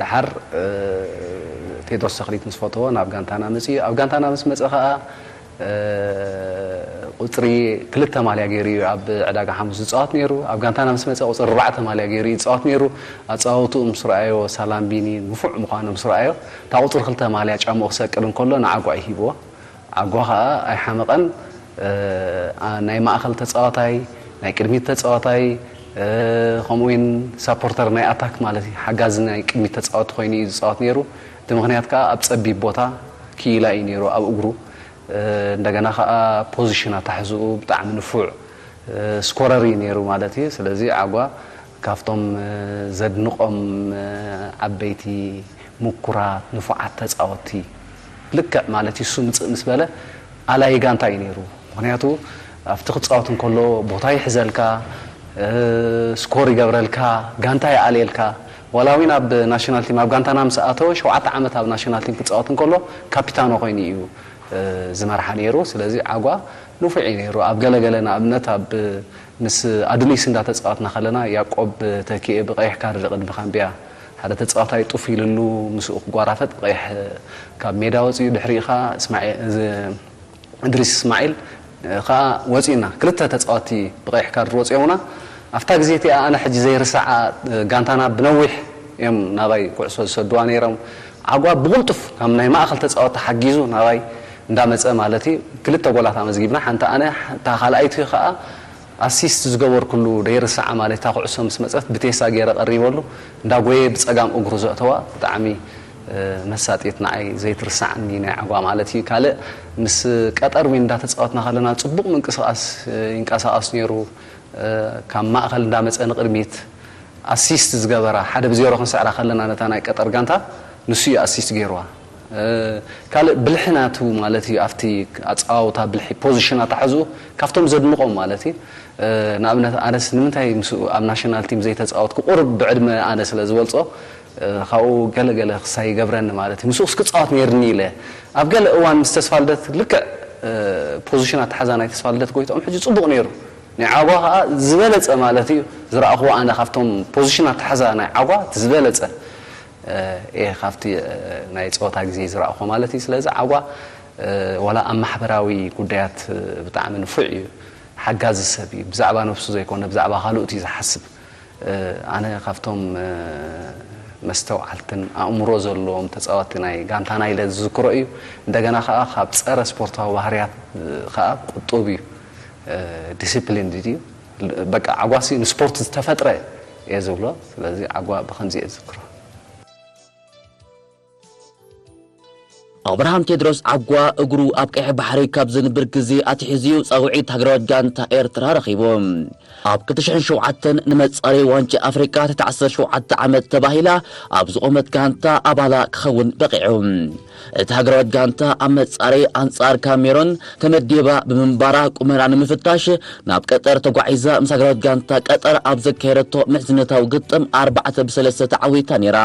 ደሓር ቴድሮስ ተኽሊት ምስ ፈተዎ ናብ ጋንታና መፅኡ። ኣብ ጋንታና ምስ መፀ ከዓ ቁፅሪ ክልተ ማልያ ገይሩ እዩ ኣብ ዕዳጋ ሓሙስ ዝፃወት ነይሩ። ኣብ ጋንታና ምስ መፀ ቁፅሪ ኣርባዕተ ማልያ ገይሩ እዩ ዝፃወት ነይሩ። ኣፃወትኡ ምስ ረኣዮ ሳላምቢኒ ንፉዕ ምዃኑ ምስ ረኣዮ እታ ቁፅሪ ክልተ ማልያ ጫምኡ ክሰቅል እንከሎ ንዓጓ እዩ ሂብዎ። ዓጓ ከዓ ኣይሓመቐን። ናይ ማእኸል ተፃዋታይ፣ ናይ ቅድሚት ተፃዋታይ፣ ከምኡ እውን ሳፖርተር ናይ ኣታክ ማለት እዩ። ሓጋዚ ናይ ቅድሚት ተፃወቲ ኮይኑ እዩ ዝፃወት ነይሩ። እቲ ምኽንያት ከዓ ኣብ ፀቢብ ቦታ ክይላ እዩ ነይሩ ኣብ እግሩ። እንደገና ከዓ ፖዚሽን ኣታሕዝኡ ብጣዕሚ ንፉዕ ስኮረር እዩ ነይሩ ማለት እዩ። ስለዚ ዓጓ ካብቶም ዘድንቖም ዓበይቲ ምኩራት ንፉዓት ተፃወቲ ልክዕ ማለት እዩ። እሱ ምፅእ ምስ በለ ኣላይ ጋንታ እዩ ነይሩ። ምክንያቱ ኣብቲ ክፃወት እንከሎ ቦታ ይሕዘልካ፣ ስኮር ይገብረልካ፣ ጋንታ ይኣልየልካ። ዋላ እውን ኣብ ናሽናል ቲም ኣብ ጋንታና ምስ ኣተወ ሸውዓተ ዓመት ኣብ ናሽናል ቲም ክፃወት እንከሎ ካፒታኖ ኮይኑ እዩ ዝመርሓ ነይሩ። ስለዚ ዓጓ ንፉዕ እዩ ነይሩ። ኣብ ገለገለ ንኣብነት ኣብ ምስ ኣዱኒስ እንዳተፃወትና ከለና ያቆብ ተኪኤ ብቀይሕ ካርድ ቅድሚ ካምቢያ ሓደ ተፃዋታይ ጡፍ ኢልሉ ምስኡ ክጓራፈጥ ብቀይሕ ካብ ሜዳ ወፂኡ ድሕሪኡ ከዓ እስማዒ- እዚ እድሪስ እስማዒል ከዓ ወፂኡና ክልተ ተፃወቲ ብቀይሕ ካርድ ወፂኦምና ኣብታ ግዜ እቲኣ ኣነ ሕጂ ዘይርሳዓ ጋንታና ብነዊሕ እዮም ናባይ ኩዕሶ ዝሰድዋ ነይሮም ዓጓ ብቁልጡፍ ካብ ናይ ማእኸል ተፃወቲ ሓጊዙ ናባይ እንዳመፀ ማለት እዩ ክልተ ጎላት ኣመዝጊብና ሓንቲ ኣነ እታ ካልኣይቲ ከዓ ኣሲስት ዝገበርኩሉ ደይርሳዓ ማለት እታ ኩዕሶ ምስ መፀት ብቴሳ ገይረ ቀሪበሉ እንዳጎየ ብፀጋም እግሩ ዘእተዋ ብጣዕሚ መሳጢት ንዓይ ዘይትርሳዓኒ ናይ ዓጓ ማለት እዩ ካልእ ምስ ቀጠር ዊን እንዳተፃወትና ከለና ፅቡቅ ምንቅስቃስ ይንቀሳቀስ ነይሩ ካብ ማእከል እንዳመፀ ንቅድሚት ኣሲስት ዝገበራ ሓደ ብዜሮ ክንስዕራ ከለና ነታ ናይ ቀጠር ጋንታ ንሱ እዩ ኣሲስት ገይርዋ ካልእ ብልሒ ናቱ ማለት እዩ ኣብቲ ኣፀዋውታ ብልሒ ፖዚሽን ኣታሕዝኡ ካብቶም ዘድንቆም ማለት እዩ ንኣብነት ኣነስ ንምንታይ ምስኡ ኣብ ናሽናል ቲም ዘይተፃወትኩ ቁሩብ ብዕድመ ኣነ ስለ ዝበልፆ ካብኡ ገለገለ ክሳይ ይገብረኒ ማለት እዩ ምስኡ ክፃወት ነይርኒ ኢለ ኣብ ገለ እዋን ምስ ተስፋልደት ልክዕ ፖዚሽን ኣተሓዛ ናይ ተስፋልደት ጎይትኦም ሕጂ ፅቡቅ ነይሩ ናይ ዓጓ ከዓ ዝበለፀ ማለት እዩ ዝረኣኽዎ ኣነ ካብቶም ፖዚሽን ኣተሓዛ ናይ ዓጓ እቲ ዝበለፀ እየ ካብቲ ናይ ፀወታ ግዜ ዝረኣኽዎ ማለት እዩ ስለዚ ዓጓ ዋላ ኣብ ማሕበራዊ ጉዳያት ብጣዕሚ ንፉዕ እዩ ሓጋዚ ሰብ እዩ ብዛዕባ ነብሱ ዘይኮነ ብዛዕባ ካልኦት እዩ ዝሓስብ ኣነ ካብቶም መስተውዓልትን ኣእምሮ ዘለዎም ተፃወቲ ናይ ጋንታና ኢለ ዝዝክሮ እዩ እንደገና ከዓ ካብ ፀረ ስፖርታዊ ባህርያት ከዓ ቁጡብ እዩ ዲስፕሊን ድዩ በቃ ዓጓሲ ንስፖርት ዝተፈጥረ እየ ዝብሎ ስለዚ ዓጓ ብከምዚ እየ ዝዝክሮ ኣብርሃም ቴድሮስ ዓጓ እግሩ ኣብ ቀይሕ ባሕሪ ካብ ዝንብር ግዜ ኣትሒዙ ጻውዒት ሃገራዊት ጋንታ ኤርትራ ረኺቡ። ኣብ ክልተ ሽሕን ሸውዓተን ንመጻረዪ ዋንጫ ኣፍሪቃ ትሕቲ ዓሰርተ ሸውዓተ ዓመት ተባሂላ ኣብ ዝቖመት ጋንታ ኣባላ ክኸውን በቒዑ። እቲ ሃገራዊት ጋንታ ኣብ መጻረዪ ኣንጻር ካሜሮን ተመዲባ ብምንባራ ቁመና ንምፍታሽ ናብ ቀጠር ተጓዒዛ ምስ ሃገራዊት ጋንታ ቀጠር ኣብ ዘካየደቶ ምሕዝነታዊ ግጥም ኣርባዕተ ብሰለስተ ተዓዊታ ነይራ።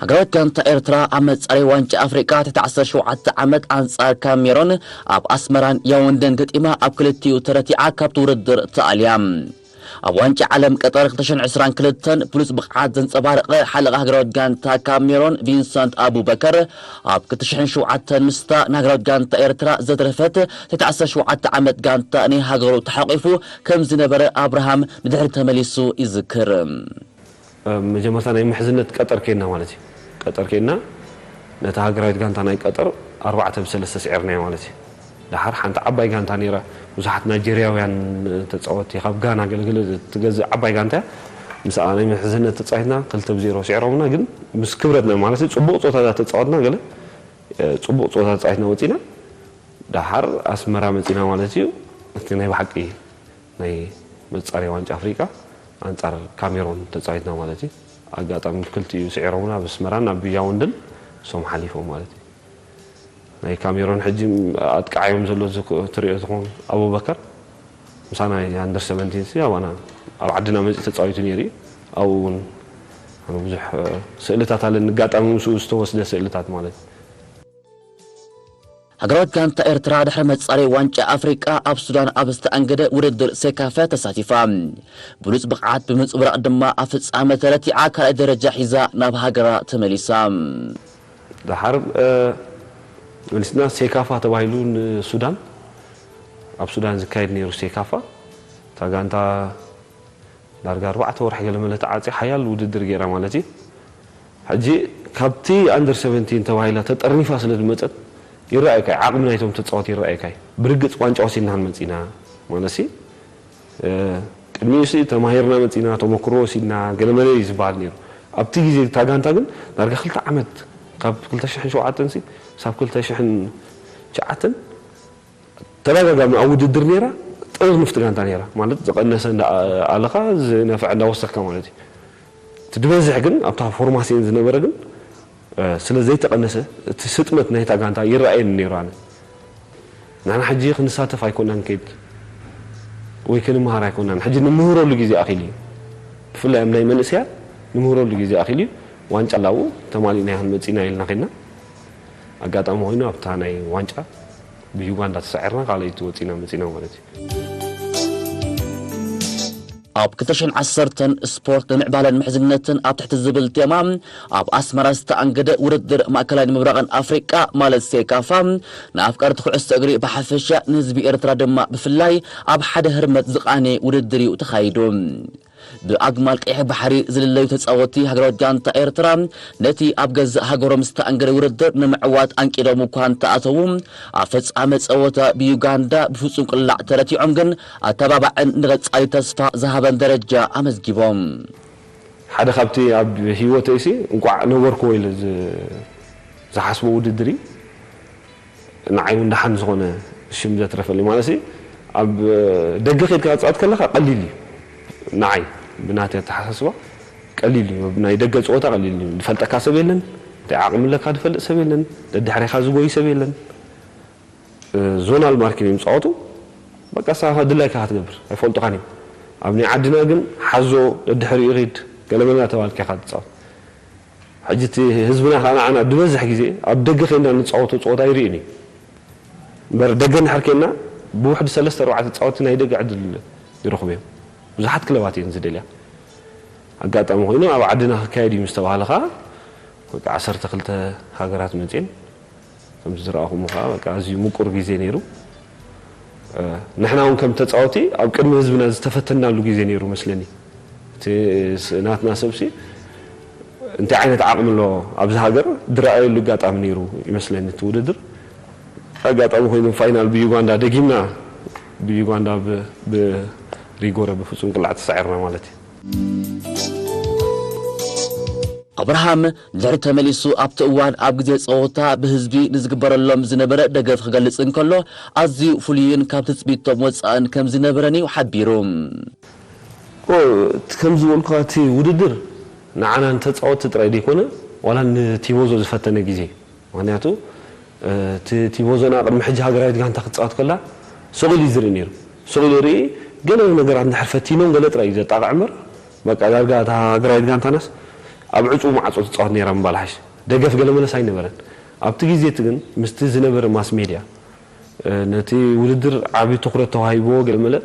ሃገራዊት ጋንታ ኤርትራ ኣብ መጻረዪ ዋንጫ ኣፍሪቃ ትሕቲ ዓሰርተ ሸውዓተ ዓመት ኣንጻር ካሜሮን ኣብ ኣስመራን ያውንደን ገጢማ ኣብ ክልቲኡ ተረቲዓ ካብቲ ውድድር ተኣልያ። ኣብ ዋንጫ ዓለም ቀጠር ክልተ ሽሕን ዕስራን ክልተን ብሉጽ ብቕዓት ዘንጸባረቐ ሓለቓ ሃገራዊት ጋንታ ካሜሮን ቪንሰንት ኣቡበከር ኣብ ክልተ ሽሕን ሸውዓተን ምስታ ንሃገራዊት ጋንታ ኤርትራ ዘትረፈት ትሕቲ ዓሰርተ ሸውዓተ ዓመት ጋንታ ናይ ሃገሩ ተሓቒፉ ከም ዝነበረ ኣብርሃም ንድሕሪት ተመሊሱ ይዝክር። መጀመርታ ናይ ምሕዝነት ቀጠር ኬድና ማለት እዩ። ቀጠር ኬድና ነታ ሃገራዊት ጋንታ ናይ ቀጠር ኣርባዕተ ብሰለስተ ስዒርናያ ማለት እዩ። ደሓር ሓንቲ ዓባይ ጋንታ ነይራ፣ ብዙሓት ናይጀርያውያን ተፃወትቲ ካብ ጋና ገለገለ ትገዝእ ዓባይ ጋንታ እያ። ምስኣ ናይ ምሕዝነት ተጻዊትና ክልተ ብዜሮ ስዒሮምና፣ ግን ምስ ክብረትና ማለት እዩ፣ ጽቡቕ ጸወታ ተጻወትና፣ ገለ፣ እ፣ ጽቡቕ ጸወታ ተጻዊትና ወጺና፣ ደሓር ኣስመራ መጺና ማለት እዩ። እቲ ናይ ብሓቂ ናይ መጻረይ ዋንጫ ኣፍሪቃ ኣንጻር ካሜሮን ተጻዊትና ማለት እዩ። ኣጋጣሚ ክልቲኡ ስዒሮምና፣ ኣብ ኣስመራን ኣብ ያውንደን እሶም ሓሊፎም ማለት እዩ። ናይ ካሜሮን ሕጂ ኣጥቃዓዮም ዘሎ ዝክ-፣ ትሪኦ ትኾን ኣቡበከር ምሳና ኣንደር ሰቨንቲን ሲ ኣባና ኣብ ዓድና መጺኡ ተጻዊቱ ነይሩ እዩ። ኣብኡ እውን ኣነ ብዙሕ፣ እ፣ ስእልታት ኣለኒ፣ ኣጋጣሚ ምስኡ ዝተወስደ ስእልታት ማለት እዩ። ሃገራዊት ጋንታ ኤርትራ ድሕሪ መጻረይ ዋንጫ ኣፍሪቃ ኣብ ሱዳን ኣብ ዝተኣንገደ ውድድር ሴካፋ ተሳቲፋ። ብሉጽ ብቕዓት ብምንጽብራቕ ድማ ኣብ ፍጻመ ተረቲዓ ካልኣይ ደረጃ ሒዛ ናብ ሃገራ ተመሊሳ። ደሓር፣ እ፣ መሊስና ሴካፋ ተባሂሉ ንሱዳን፣ ኣብ ሱዳን ዝካየድ ነይሩ ሴካፋ። እታ ጋንታ ዳርጋ ኣርባዕተ ወርሒ ገለ መለ ተዓጽያ ሓያል ውድድር ገይራ ማለት እዩ። ሕጂ ካብቲ ኣንደር ሰቨንቲን ተባሂላ ተጠርኒፋ ስለ ዝመጸት ይረኣየካ እዩ፣ ዓቕሚ ናይቶም ተጻወቲ ይረኣየካ እዩ። ብርግጽ ዋንጫ ወሲድና ክንመጽ ኢና ማለት ሲ፣ እ፣ ቅድሚኡ ሲ ተማሂርና መጺና፣ ተመክሮ ወሲድና፣ ገለ መለ እዩ ዝበሃል ነይሩ። ኣብቲ ግዜ እታ ጋንታ ግን ዳርጋ ክልተ ዓመት፣ ካብ ክልተ ሽሕን ሸውዓተን ሲ ሳብ ክልተ ሽሕን ትሽዓተን ተደጋጋሚ ኣብ ውድድር ነይራ፣ ጥርንፍቲ ጋንታ ነይራ። ማለት ዝቐነሰ እንዳ ኣለኻ፣ ዝነፍዐ እንዳ ወሰኽካ ማለት እዩ። እቲ ዝበዝሕ ግን ኣብታ ፎርማሲዮን ዝነበረ ግን፣ እ፣ ስለ ዘይተቐነሰ፣ እቲ ስጥመት ናይታ ጋንታ ይረኣየኒ ነይሩ። ኣነ ንሕና ሕጂ ክንሳተፍ ኣይኮናን ከይድ ወይ ክንመሃር ኣይኮናን። ሕጂ ንምህረሉ ግዜ ኣኺሉ እዩ። ብፍላይ ኣብ ናይ መንእሰያት ንምህረሉ ግዜ ኣኺሉ እዩ። ዋንጫ ላው ተማሊእና ይኹን መጺና ኢልና ኸድና። ኣጋጣሚ ኮይኑ ኣብታ ናይ ዋንጫ ብዩጋንዳ ተሳዒርና ካልኣይቲ ወጺና መጺና ማለት እዩ። ኣብ ክልተ ሽሕን ዓሰርተን ስፖርት ንምዕባለን ምሕዝነትን ኣብ ትሕቲ ዝብል ቴማ ኣብ ኣስመራ ዝተኣንገደ ውድድር ማእከላይ ንምብራቕን ኣፍሪቃ ማለት ሴካፋ ንኣፍቀርቲ ኩዕሶ እግሪ ብሓፈሻ ንህዝቢ ኤርትራ ድማ ብፍላይ ኣብ ሓደ ህርመት ዝቃነ ውድድር እዩ ተኻይዱ። ብኣግማል ቀይሕ ባሕሪ ዝልለዩ ተጻወቲ ሃገራዊት ጋንታ ኤርትራ ነቲ ኣብ ገዛእ ሃገሮም ዝተኣንገደ ውድድር ንምዕዋት ኣንቂዶም እኳ እንተኣተዉ፣ ኣብ ፍጻመ ጸወታ ብዩጋንዳ ብፍጹም ቅላዕ ተረቲዖም ግን ኣተባባዕን ንቐጻሊ ተስፋ ዝሃበን ደረጃ ኣመዝጊቦም። ሓደ ካብቲ ኣብ ህይወተይሲ እንቋዕ ነበርክዎ ኢለ ዝ-፣ ዝሓስቦ ውድድር እዩ። ንዓይ እውን ደሓን ዝኾነ ሽም ዘትረፈልኒ ማለት ሲ፣ ኣብ ደገ ከይድካ ክትጻወት ከለኻ ቀሊል እዩ። ንዓይ ብናተይ ኣተሓሳስባ ቀሊል እዩ። ናይ ደገ ጸወታ ቀሊል እዩ። ዝፈልጠካ ሰብ የለን። እንታይ ዓቕሚ ኣለካ ዝፈልጥ ሰብ የለን። ደድሕሬኻ ዝጎይ ሰብ የለን። እ፣ ዞናል ማርኪን እዮም ዝጻወቱ። በቃ ንስኻ ድላይካ ክትገብር ኣይፈልጡኻን እዮም። ኣብ ናይ ዓድና ግን ሓዞ ደድሕሪኡ ይኺድ ገለመለ እናተባልካ ኢኻ ትጻወት። ሕጂ እቲ ህዝብና ከዓ ንዓና ዝበዝሕ ግዜ ኣብ ደገ ኬንና እንጻወቶ ጸወታ ኣይርእን እዩ። እምበር ደገ እንድሕር ኬንና ብውሕዲ ሰለስተ ኣርባዕተ ተጻወትቲ ናይ ደገ ዕድል ይረኽቡ እዮም። ብዙሓት ክለባት እየን ዝደልያ። ኣጋጣሚ ኮይኑ ኣብ ዓድና ክካየድ እዩ ምስ ተባህለ ከዓ በቃ ዓሰርተ ክልተ ሃገራት መፅየን። ከምቲ ዝረኣኹሞ ከዓ በቃ ኣዝዩ ምቁር ግዜ ነይሩ። እ፣ ንሕና እውን ከም ተፃወቲ ኣብ ቅድሚ ህዝብና ዝተፈተናሉ ግዜ ነይሩ መስለኒ። እቲ ስ-፣ ናትና ሰብሲ እንታይ ዓይነት ዓቕሚ ኣሎ ኣብዚ ሃገር ዝረኣየሉ ኣጋጣሚ ነይሩ ይመስለኒ እቲ ውድድር። ኣጋጣሚ ኮይኑ ፋይናል ብዩጋንዳ ደጊምና ብዩጋንዳ ብ-፣ ብሪጎረ ብፍጹም ቅላዕ ተሳዒርና ማለት እዩ። ኣብርሃም ድሕሪ ተመሊሱ ኣብቲ እዋን ኣብ ግዜ ጸወታ ብህዝቢ ንዝግበረሎም ዝነበረ ደገፍ ክገልጽ እንከሎ ኣዝዩ ፍሉይን ካብ ትጽቢቶም ወጻእን ከም ዝነበረን እዩ ሓቢሩ። ኦ፣ እቲ ከም ዝበልኩኻ እቲ ውድድር ንዓና ንተጻወትቲ ጥራይ ዘይኮነ ዋላ ንቲቦዞ ዝፈተነ ግዜ። ምኽንያቱ እቲ ቲቦዞና ቅድሚ ሕጂ ሃገራዊት ጋንታ ክትጻወት ከላ ስቕ ኢሉ እዩ ዝርኢ ነይሩ። ስቕ ኢሉ ይርኢ፣ ገለ ነገራት እንድሕር ፈቲኖም ገለ ጥራይ እዩ ዘጣቕዕ እምበር፣ በቃ ዳርጋ እታ ሃገራዊት ጋንታናስ ኣብ ዕጹው ማዕጾ ትጻወት ነይራ ምባል ሓይሽ። ደገፍ ገለ መለስ ኣይነበረን። ኣብቲ ግዜ እቲ ግን ምስቲ ዝነበረ ማስ ሜድያ፣ እ፣ ነቲ ውድድር ዓቢ ትኹረት ተዋሂብዎ ገለ መለ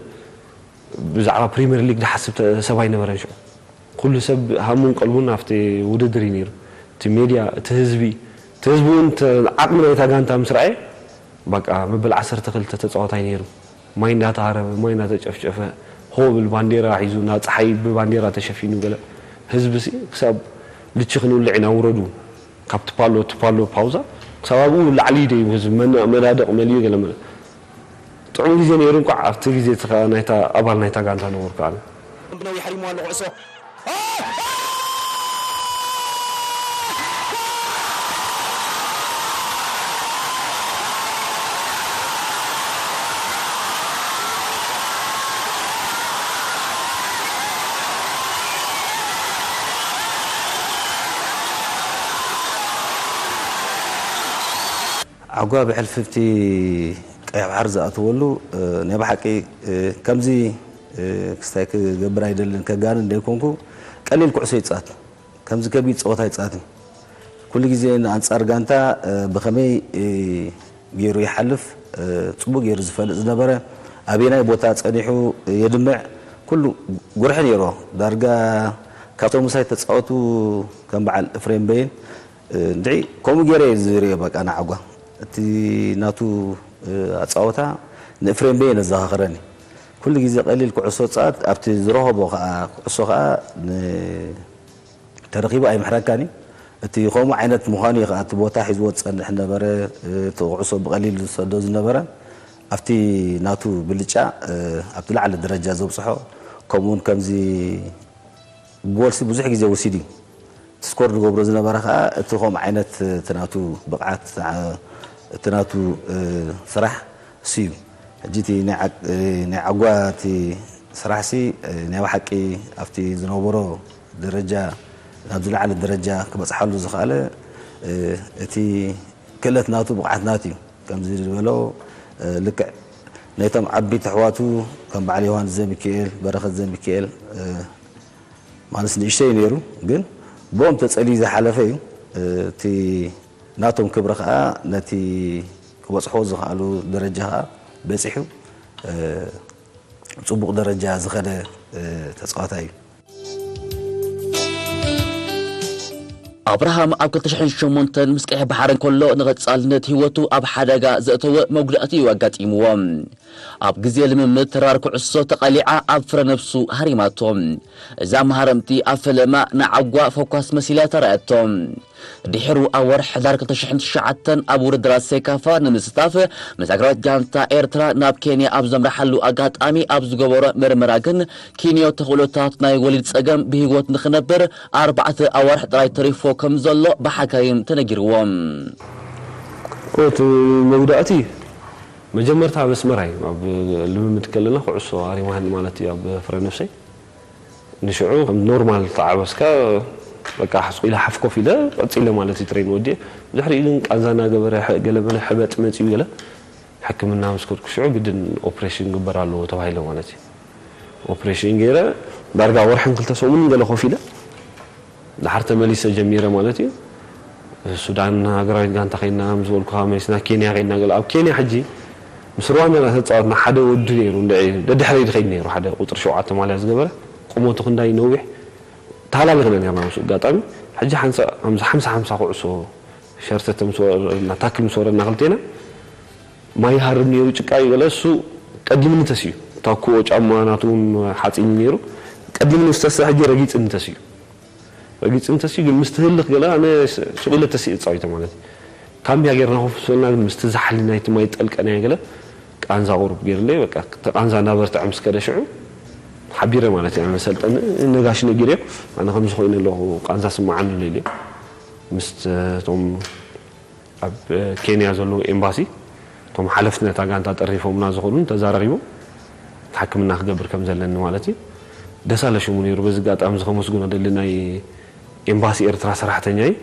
ብዛዕባ ፕሪምየር ሊግ ዝሓስብ ተ-፣ ሰብ ኣይነበረን ሽዑ። ኩሉ ሰብ ሃሙን ቀልቡን ኣብቲ ውድድር እዩ ነይሩ። እቲ ሜድያ፣ እቲ ህዝቢ፣ እቲ ህዝቢ እውን ተ-፣ ዓቕሚ ናይታ ጋንታ ምስ ረኣየ፣ በቃ መበል ዓሰርተ ክልተ ተጻዋታይ ነይሩ። ማይ እንዳተሃረበ፣ ማይ እንዳተጨፍጨፈ፣ ሆ ብል ባንዴራ ሒዙ፣ ናብ ጸሓይ ብባንዴራ ተሸፊኑ ገለ። ህዝቢ ሲ ክሳብ ልቺ ክንውልዕ ኢና ውረዱ። ካብ ትፓሎ፣ ትፓሎ ፓውዛ ክሳብ ኣብኡ ላዕሊ ደይቡ ህዝቢ መና-፣ መናድቕ መሊኡ ገለ መለ። ጥዑም ግዜ ነይሩ። እንቋዕ ኣብቲ ግዜ እቲ ኸኣ ናይታ ኣባል ናይታ ጋንታ ነበርኩ ኣነ። ብነዊሕ ሃሪምዋ ኣሎ ኩዕሶ። ዓጓ ብሕልፍቲ ቀይሕ ባሕሪ ዝኣተወሉ፣ እ፣ ናይ ብሓቂ፣ እ፣ ከምዚ፣ እ፣ ክስታይ ክገብር ኣይደልን፣ ከጋንን ዘይኮንኩ፣ ቀሊል ኩዕሶ ይጻወት። ከምዚ ከቢድ ጸወታ ይጻወትን። ኩሉ ግዜ ንኣንጻር ጋንታ፣ እ፣ ብኸመይ፣ እ፣ ገይሩ ይሓልፍ፣ እ፣ ጽቡቅ ገይሩ ዝፈልጥ ዝነበረ፣ ኣበየናይ ቦታ ጸኒሑ የድምዕ፣ ኩሉ ጉርሒ ነይርዎ። ዳርጋ ካብቶም ምሳይ ተጻወቱ ከም በዓል እፍሬም በይን፣ እ፣ እንድዒ ከምኡ ገይረ እየ ዝርእዮ። በቃ ንዓጓ እቲ ናቱ፣ እ፣ ኣጻወታ ንእፍሬም በየን ኣዘኻኽረኒ። ኩሉ ግዜ ቀሊል ኩዕሶ ጻወት፣ ኣብቲ ዝረኸቦ ከኣ ኩዕሶ ከኣ ን-፣ ተረኺቡ ኣይምሕረካን እዩ። እቲ ከምኡ ዓይነት ምዃኑ እዩ ከኣ እቲ ቦታ ሒዝዎ ዝጸንሕ ነበረ፣ እ፣ እቲ ኩዕሶ ብቐሊል ዝሰዶ ዝነበረ ኣብቲ ናቱ ብልጫ፣ እ፣ ኣብቲ ላዕሊ ደረጃ ዘብጽሖ፣ ከምኡውን ከምዚ ጎልሲ ብዙሕ ግዜ ወሲዱ እዩ። እቲ ስኮር ዝገብሮ ዝነበረ ከኣ እቲ ከምኡ ዓይነት እቲ ናቱ ብቕዓት፣ እቲ ናቱ፣ እ፣ ስራሕ እሱ እዩ። ሕጂ እቲ ናይ ዓግ-፣ እ፣ ናይ ዓጓ እቲ ስራሕሲ፣ እ፣ ናይ ብሓቂ ኣብቲ ዝነበሮ ደረጃ፣ ናብ ዝለዓለ ደረጃ ክበጽሓሉ ዝኸኣለ፣ እ፣ እቲ ክእለት ናቱ፣ ብቕዓት ናቱ እዩ። ከምዚ ዝበሎ፣ እ፣ ልክዕ ነቶም ዓበይቲ ኣሕዋቱ ከም በዓል ዮሃንስ ዘሚካኤል፣ በረኸት ዘሚካኤል፣ እ፣ ማለትስ ንእሽተይ ነይሩ፣ ግን ብኦም ተጸልዩ ዝሓለፈ እዩ። እቲ ናቶም ክብሪ ከኣ ነቲ ክበጽሕዎ ዝኸኣሉ ደረጃ ከኣ በጺሑ፣ እ፣ ጽቡቕ ደረጃ ዝኸደ፣ እ፣ ተጻዋታይ እዩ። ኣብርሃም ኣብ ክልተ ሽሕን ሸሞንተን ምስ ቀይሕ ባሕሪ እንከሎ ንቐጻልነት ህይወቱ ኣብ ሓደጋ ዘእተወ መጉዳእቲ እዩ ኣጋጢምዎ። ኣብ ግዜ ልምምድ ተራር ኩዕሶ ተቓሊዓ ኣብ ፍረ ነብሱ ሃሪማቶ። እዛ መሃረምቲ ኣብ ፈለማ ንዓጓ ፈኳስ መሲላ ተራእያቶ። ድሒሩ ኣብ ወርሒ ሕዳር ክልተ ሽሕን ትሽዓተን ኣብ ውድድራት ሴካፋ ንምስታፍ ምስ ሃገራዊት ጋንታ ኤርትራ ናብ ኬንያ ኣብ ዘምርሓሉ ኣጋጣሚ ኣብ ዝገበሮ መርመራ ግን ኪንዮ ተኽእሎታት ናይ ወሊድ ጸገም ብህይወት ንኽነብር ኣርባዕተ ኣዋርሕ ጥራይ ተሪፎ ከም ዘሎ ብሓካይም ተነጊርዎም። እቲ መጉዳእቲ መጀመርታ ኣብ ኣስመራ እዩ። ኣብ ልምምድ ከለና ኩዕሶ ኣሪማኒ ማለት እዩ ኣብ ፍረ ነብሰይ። ንሽዑ ከም ኖርማል ተዓበስካ በቃ ሓስቁ ኢለ ሓፍ ኮፍ ኢለ ቀጺለ ማለት እዩ ትሬን ወዲእ። ድሕሪኡ ግን ቃንዛ እናገበረ ገለ መለ ሕበጥ መጺኡ ገለ ሕክምና ምስ ከድኩ ሽዑ ግድን ኦፕሬሽን ግበር ኣለዎ ተባሂለ ማለት እዩ። ኦፕሬሽን ገይረ ዳርጋ ወርሕን ክልተ ሰሙንን ገለ ኮፍ ኢለ ድሓር ተመሊሰ ጀሚረ ማለት እዩ። ሱዳን ሃገራዊት ጋንታ ከይና ምስ በልኩኻ መሊስና ኬንያ ከይና ገለ ኣብ ኬንያ ሕጂ ምስ ሩዋንዳ እናተፃወትና ሓደ ወዲ ነይሩ እንድዒ ደድሕረይ ዝኸይድ ነይሩ ሓደ ቁፅሪ ሸውዓተ ማልያ ዝገበረ ቁመቱ ክንዳይ ነዊሕ ተሃላሊኽና ነርና ምስ ኣጋጣሚ ሕጂ ሓንሳ ሓምሳ ሓምሳ ኩዕሶ ሸርተተ ምስ ወረድና ታክል ምስ ወረድና ክልቴና ማይ ይሃርም ነይሩ ጭቃ እዩ ገለ እሱ ቀዲምኒ ተስዩ ታኩኦ ጫማ ናቱ እውን ሓፂን ነይሩ ቀዲምኒ ዝተስተ ሕጂ ረጊፅኒ ተስዩ ረጊፅኒ ተስዩ ግን ምስ ትህልኽ ገለ ኣነ ሱቕ ኢለ ተስየ ፃዊተ ማለት እዩ ካምቢያ ጌርና ኮፍ ስበልና ግን ምስቲ ዛሕሊ ናይቲ ማይ ጠልቀናዮ ገለ ቃንዛ ቁሩብ ገይርለይ በቃ እቲ ቃንዛ እናበርትዐ ምስ ከደ ሽዑ ሓቢረ ማለት እዩ ኣነ ሰልጠኒ ነጋሽ ነጊረዮ ኣነ ከምዚ ኮይኑ ኣለኹ ቃንዛ ስምዓኒ ኣሎ ኢለዮ ምስ እቶም ኣብ ኬንያ ዘለዉ ኤምባሲ እቶም ሓለፍቲ ነታ ጋንታ ጠሪፎምና ዝኾኑን ተዛራሪቦም ሕክምና ክገብር ከም ዘለኒ ማለት እዩ ደሳለ ሽሙ ነይሩ በዚ ኣጋጣሚ እዚ ከመስግኖ ደሊ ናይ ኤምባሲ ኤርትራ ሰራሕተኛ እዩ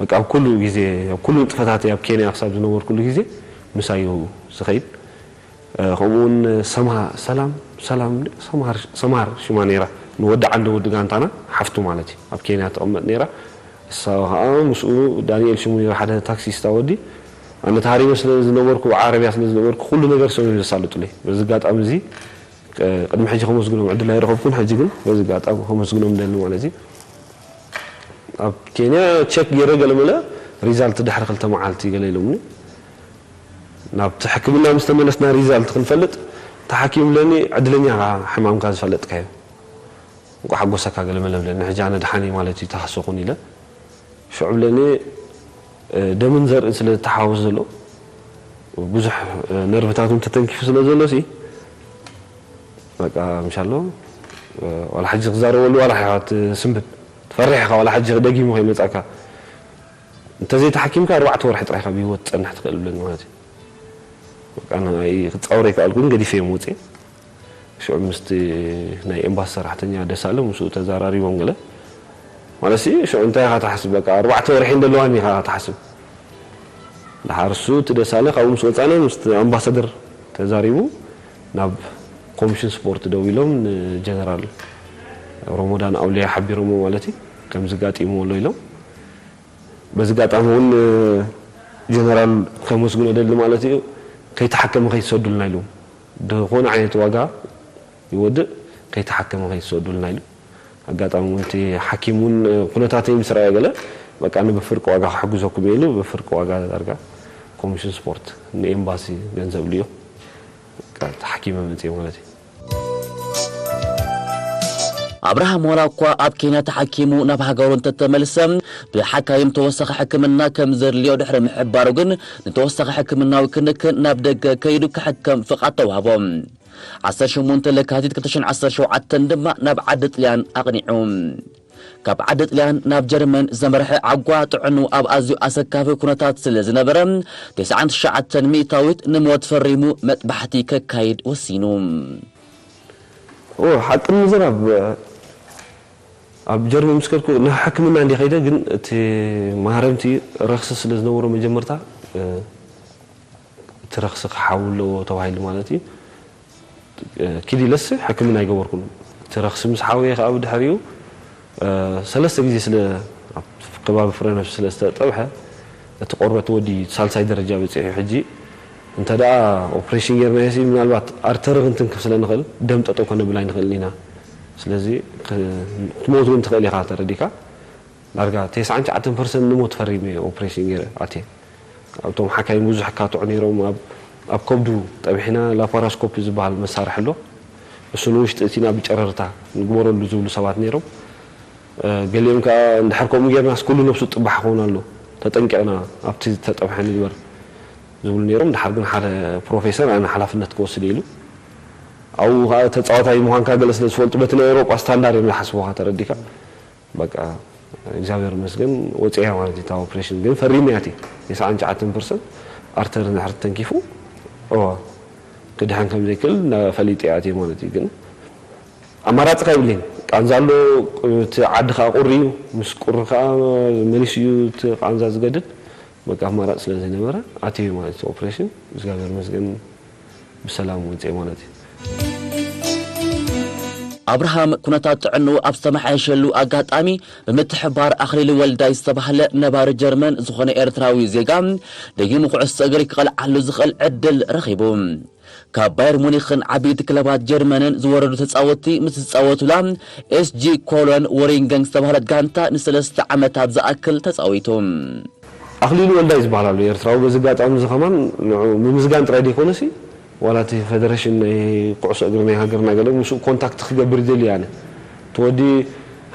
በቃ ኣብ ኩሉ ግዜ ኣብ ኩሉ ንጥፈታተይ ኣብ ኬንያ ክሳብ ዝነበርኩሉ ግዜ ምሳይ እዩ ዝኸይድ ከምኡውን ሰምሃ ሰላም ሰላም ሰምሃር ሽማ ነይራ ንወዲ ዓንደ ወዲ ጋንታና ሓፍቱ ማለት እዩ ኣብ ኬንያ ትቕመጥ ነይራ እሳ ከዓ ምስኡ ዳንኤል ሽሙ ነይሩ ሓደ ታክሲስታ ወዲ ኣነ ተሃሪመ ስለ ዝነበርኩ ብዓረብያ ስለ ዝነበርኩ ኩሉ ነገር ሰም ዘሳልጡለይ በዚ ኣጋጣሚ እዚ ቅድሚ ሕጂ ከመስግኖም ዕድል ኣይረኸብኩን ሕጂ ግን በዚ ኣጋጣሚ ከመስግኖም ደሊ ማለት እዩ ኣብ ኬንያ ቸክ ገይረ ገለመለ ሪዛልት ድሕሪ ክልተ መዓልቲ ገለ ኢሎምኒ ናብቲ ሕክምና ምስ ተመለስና ሪዛልት ክንፈልጥ ተሓኪሙ ብለኒ ዕድለኛ ኢኻ ሕማምካ ዝፈለጥካዮ እንቋዕ ሓጎሰካ ገለመለ ብለኒ ሕጂ ኣነ ደሓን እየ ማለት እዩ ተሃሰኹን ኢለ ሽዑ ብለኒ ደምን ዘርእን ስለ ዝተሓዋወስ ዘሎ ብዙሕ ነርቭታት እውን ተተንኪፉ ስለ ዘሎ ሲ በቃ ምሻሎ ዋላ ሕጂ ክዛረበሉ ዋላ ኢኻ ትስንብድ። ትፈርሕ ኢኻ ዋላ ሕጂ ደጊሙ ከይመጻካ። እንተዘይተሓኪምካ ኣርባዕተ ወርሒ ጥራይ ኢኻ ብህይወት ትጸንሕ ትኽእል ብለኒ ማለት እዩ። በቃ ንዓይ ክጻወር ኣይከኣልኩን፣ ገዲፈ እዮም ወጽኤ። ሽዑ ምስቲ ናይ ኤምባሲ ሰራሕተኛ ደሳለ ምስኡ ተዘራሪቦም ገለ ማለት ሲ ሽዑ እንታይ ኢኻ ትሓስብ? በቃ ኣርባዕተ ወርሒ እንደለዋኒ ኢኻ ትሓስብ። ደሓር እሱ እቲ ደሳለ ካብኡ ምስ ወጻና ምስቲ ኣምባሳደር ተዛሪቡ ናብ ኮሚሽን ስፖርት ደዊሎም ንጀነራል ሮሞዳን ኣውሊያ ሓቢሮሞ ማለት እዩ። ከምዚ ጋጢሙ ኣሎ ኢሎም። በዚ ጋጣሚ እውን ጀነራል ከመስግኖ ደሊ ማለት እዩ። ከይተሓከመ ከይትሰዱልና ኢሉ ዝኾነ ዓይነት ዋጋ ይወድእ ከይተሓከመ ከይትሰዱልና ኢሉ። ኣጋጣሚ እውን እቲ ሓኪም እውን ኩነታተይ ምስ ረኣየ ገለ በቃ ንብፍርቂ ዋጋ ክሕግዘኩም ኢሉ ብፍርቂ ዋጋ ዳርጋ ኮሚሽን ስፖርት ንኤምባሲ ገንዘብ ልዮ በቃ ተሓኪመ መፅየ ማለት እዩ። ኣብርሃም ዋላ እኳ ኣብ ኬንያ ተሓኪሙ ናብ ሃገሩ እንተተመልሰ ብሓካይም ተወሳኺ ሕክምና ከም ዘድልዮ ድሕሪ ምሕባሩ ግን ንተወሳኺ ሕክምናዊ ክንክን ናብ ደገ ከይዱ ክሕከም ፍቓድ ተዋህቦ። ዓሰርተ ሸሞንተ ለካቲት ክልተ ሽሕን ዓሰርተ ሸውዓተን ድማ ናብ ዓዲ ጥልያን ኣቕኒዑ። ካብ ዓዲ ጥልያን ናብ ጀርመን ዘምርሐ ዓጓ ጥዕኑ ኣብ ኣዝዩ ኣሰካፊ ኩነታት ስለ ዝነበረ ተስዓን ትሽዓተን ሚእታዊት ንሞት ፈሪሙ መጥባሕቲ ከካይድ ወሲኑ። ሓቂ ንምዝራብ ኣብ ጀርመን ምስ ከድኩ ንሕክምና እንዲ ከይደ ግን እቲ ማህረምቲ ረኽሲ ስለ ዝነበሮ መጀመርታ እቲ ረኽሲ ክሓዊ ኣለዎ ተባሂሉ ማለት እዩ። ኪድ ኢለስ ሕክምና ኣይገበርኩን። እቲ ረኽሲ ምስ ሓወየ ከዓ ብድሕሪኡ ሰለስተ ግዜ ስለ ኣብ ከባቢ ፍረነብሲ ስለ ዝተጠብሐ እቲ ቆርበት ወዲ ሳልሳይ ደረጃ በፂሑ ሕጂ እንተ ደኣ ኦፕሬሽን ጌርናዮ ሲ ምናልባት ኣርተሪ ክንትንክፍ ስለ ንኽእል ደም ጠጠው ከነብል ኣይንኽእልን ኢና። ስለዚ ክትሞት እውን ትኽእል ኢኻ ተረዲካ። ዳርጋ ተስዓን ትሽዓተን ፐርሰንት ንሞት ፈሪመ እየ ኦፕሬሽን ገይረ ኣትየ። ኣብቶም ሓካይም ብዙሕ ካትዑ ነይሮም። ኣብ ኣብ ከብዱ ጠቢሕና ላፓራስኮፒ ዝበሃል መሳርሒ ኣሎ። እሱ ንውሽጢ እቲና ብጨረርታ ንግበረሉ ዝብሉ ሰባት ነይሮም። ገሊኦም ከዓ እንድሕር ከምኡ ጌርናስ ኩሉ ነብሱ ጥባሕ ክኸውን ኣሎ፣ ተጠንቂቕና ኣብቲ ዝተጠብሐ ንግበር ዝብሉ ነይሮም። ድሓር ግን ሓደ ፕሮፌሰር ኣነ ሓላፍነት ክወስድ ኢሉ ኣብኡ ከዓ ተፃዋታይ ምዃንካ ገለ ስለ ዝፈልጡ በቲ ናይ ኤውሮጳ ስታንዳር እዮም ዝሓስቡኻ ተረዲካ። በቃ እግዚኣብሔር ይመስገን ወፅያ ማለት እዩ። እታ ኦፕሬሽን ግን ፈሪመ እያ እቲ ተስዓን ትሽዓተን ፐርሰንት ኣርተር እንድሕር ተንኪፉ እዋ ክድሕን ከም ዘይክእል ፈሊጠ እያ እትየ ማለት እዩ። ግን ኣማራፂ ከይብለይን ቃንዛ ኣሎ። እቲ ዓዲ ከዓ ቁሪ እዩ። ምስ ቁሪ ከዓ መሊሱ እዩ እቲ ቃንዛ ዝገድድ። በቃ ኣማራፂ ስለ ዘይነበረ ኣትየ ማለት እዩ። ኦፕሬሽን እግዚኣብሔር ይመስገን ብሰላም ወፅየ ማለት እዩ። ኣብርሃም ኩነታት ጥዕንኡ ኣብ ዝተመሓየሸሉ ኣጋጣሚ ብምትሕባር ኣኽሊሉ ወልዳይ ዝተባህለ ነባሪ ጀርመን ዝኾነ ኤርትራዊ ዜጋ ደጊሙ ኩዕሶ እግሪ ክቐልዓሉ ዝኽእል ዕድል ረኺቡ። ካብ ባየር ሙኒኽን ዓበይቲ ክለባት ጀርመንን ዝወረዱ ተጻወትቲ ምስ ዝጻወቱላ ኤስጂ ኮሎን ወሪንገን ዝተባህለት ጋንታ ንሰለስተ ዓመታት ዝኣክል ተጻዊቱ። ኣኽሊሉ ወልዳይ ዝበሃል ኣሎ ኤርትራዊ። በዚ ኣጋጣሚ እዚ ከማን ንዑ ምምዝጋን ጥራይ ዘይኮነሲ ዋላ እቲ ፈደረሽን ናይ ኩዕሶ እግሪ ናይ ሃገርና ገለ ምስኡ ኮንታክት ክገብር ይደሊ ኣነ። እቲ ወዲ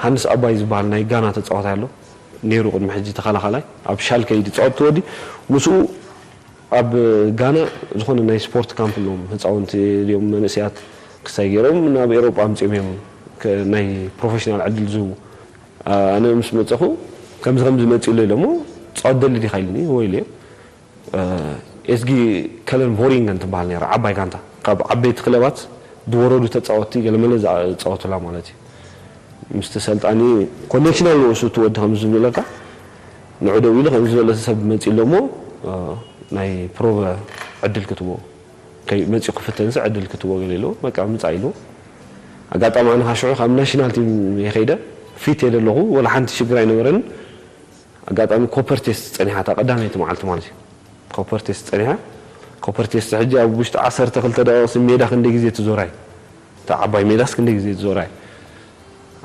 ሃንስ ኣባይ ዝበሃል ናይ ጋና ተጻዋታይ ኣሎ ነይሩ ቅድሚ ሕጂ ተኸላኻላይ ኣብ ሻልከ እዩ ዝጻወት እቲ ወዲ። ምስኡ ኣብ ጋና ዝኾነ ናይ ስፖርት ካምፕ ኣለዎም ህፃውንቲ ድዮም መንእሰያት ክሳይ ገይሮም ናብ ኤሮጳ ኣምፅኦም እዮም ከ- ናይ ፕሮፌሽናል ዕድል ዝህቡ። ኣነ ምስ መፀኹ ከምዚ ከምዚ መፂኡ ኣሎ ኢሎሞ ፃወት ደሊ ዲኻ ኢልኒ ወይ ኢለዮ። ኤስጊ ከለን ቮሪንገን ትበሃል ነይራ ዓባይ ጋንታ ካብ ዓበይቲ ክለባት ዝወረዱ ተፃወትቲ ገለመለ ዝፃወቱላ ማለት እዩ። ምስቲ ሰልጣኒ ኮኔክሽን ኣለዎ እሱ እቲ ወዲ ከምዚ ዝብለካ ንዑ ደው ኢሉ ከምዚ ዝበለ ሰብ መፂ ኣሎ እሞ ናይ ፕሮቨ ዕድል ክትቦ መፂኡ ክፍተንሲ ዕድል ክትቦ ገለ ኢሉ በቃ ምፃ ኢሉ ኣጋጣሚ ኣነ ካብ ሽዑ ካብ ናሽናል ቲም የኸይደ ፊት የደ ኣለኹ ወላ ሓንቲ ሽግር ኣይነበረን። ኣጋጣሚ ኮፐር ቴስት ጸኒሓ እታ ቀዳመይቲ መዓልቲ ማለት እዩ። ኮፐር ቴስት ጸኒሓ ኮፐር ቴስት ሕጂ ኣብ ውሽጢ ዓሰርተ ክልተ ደቂቕ ሜዳ ክንደይ ግዜ ትዞራ እዩ። እታ ዓባይ ሜዳስ ክንደይ ግዜ ትዞራ እዩ።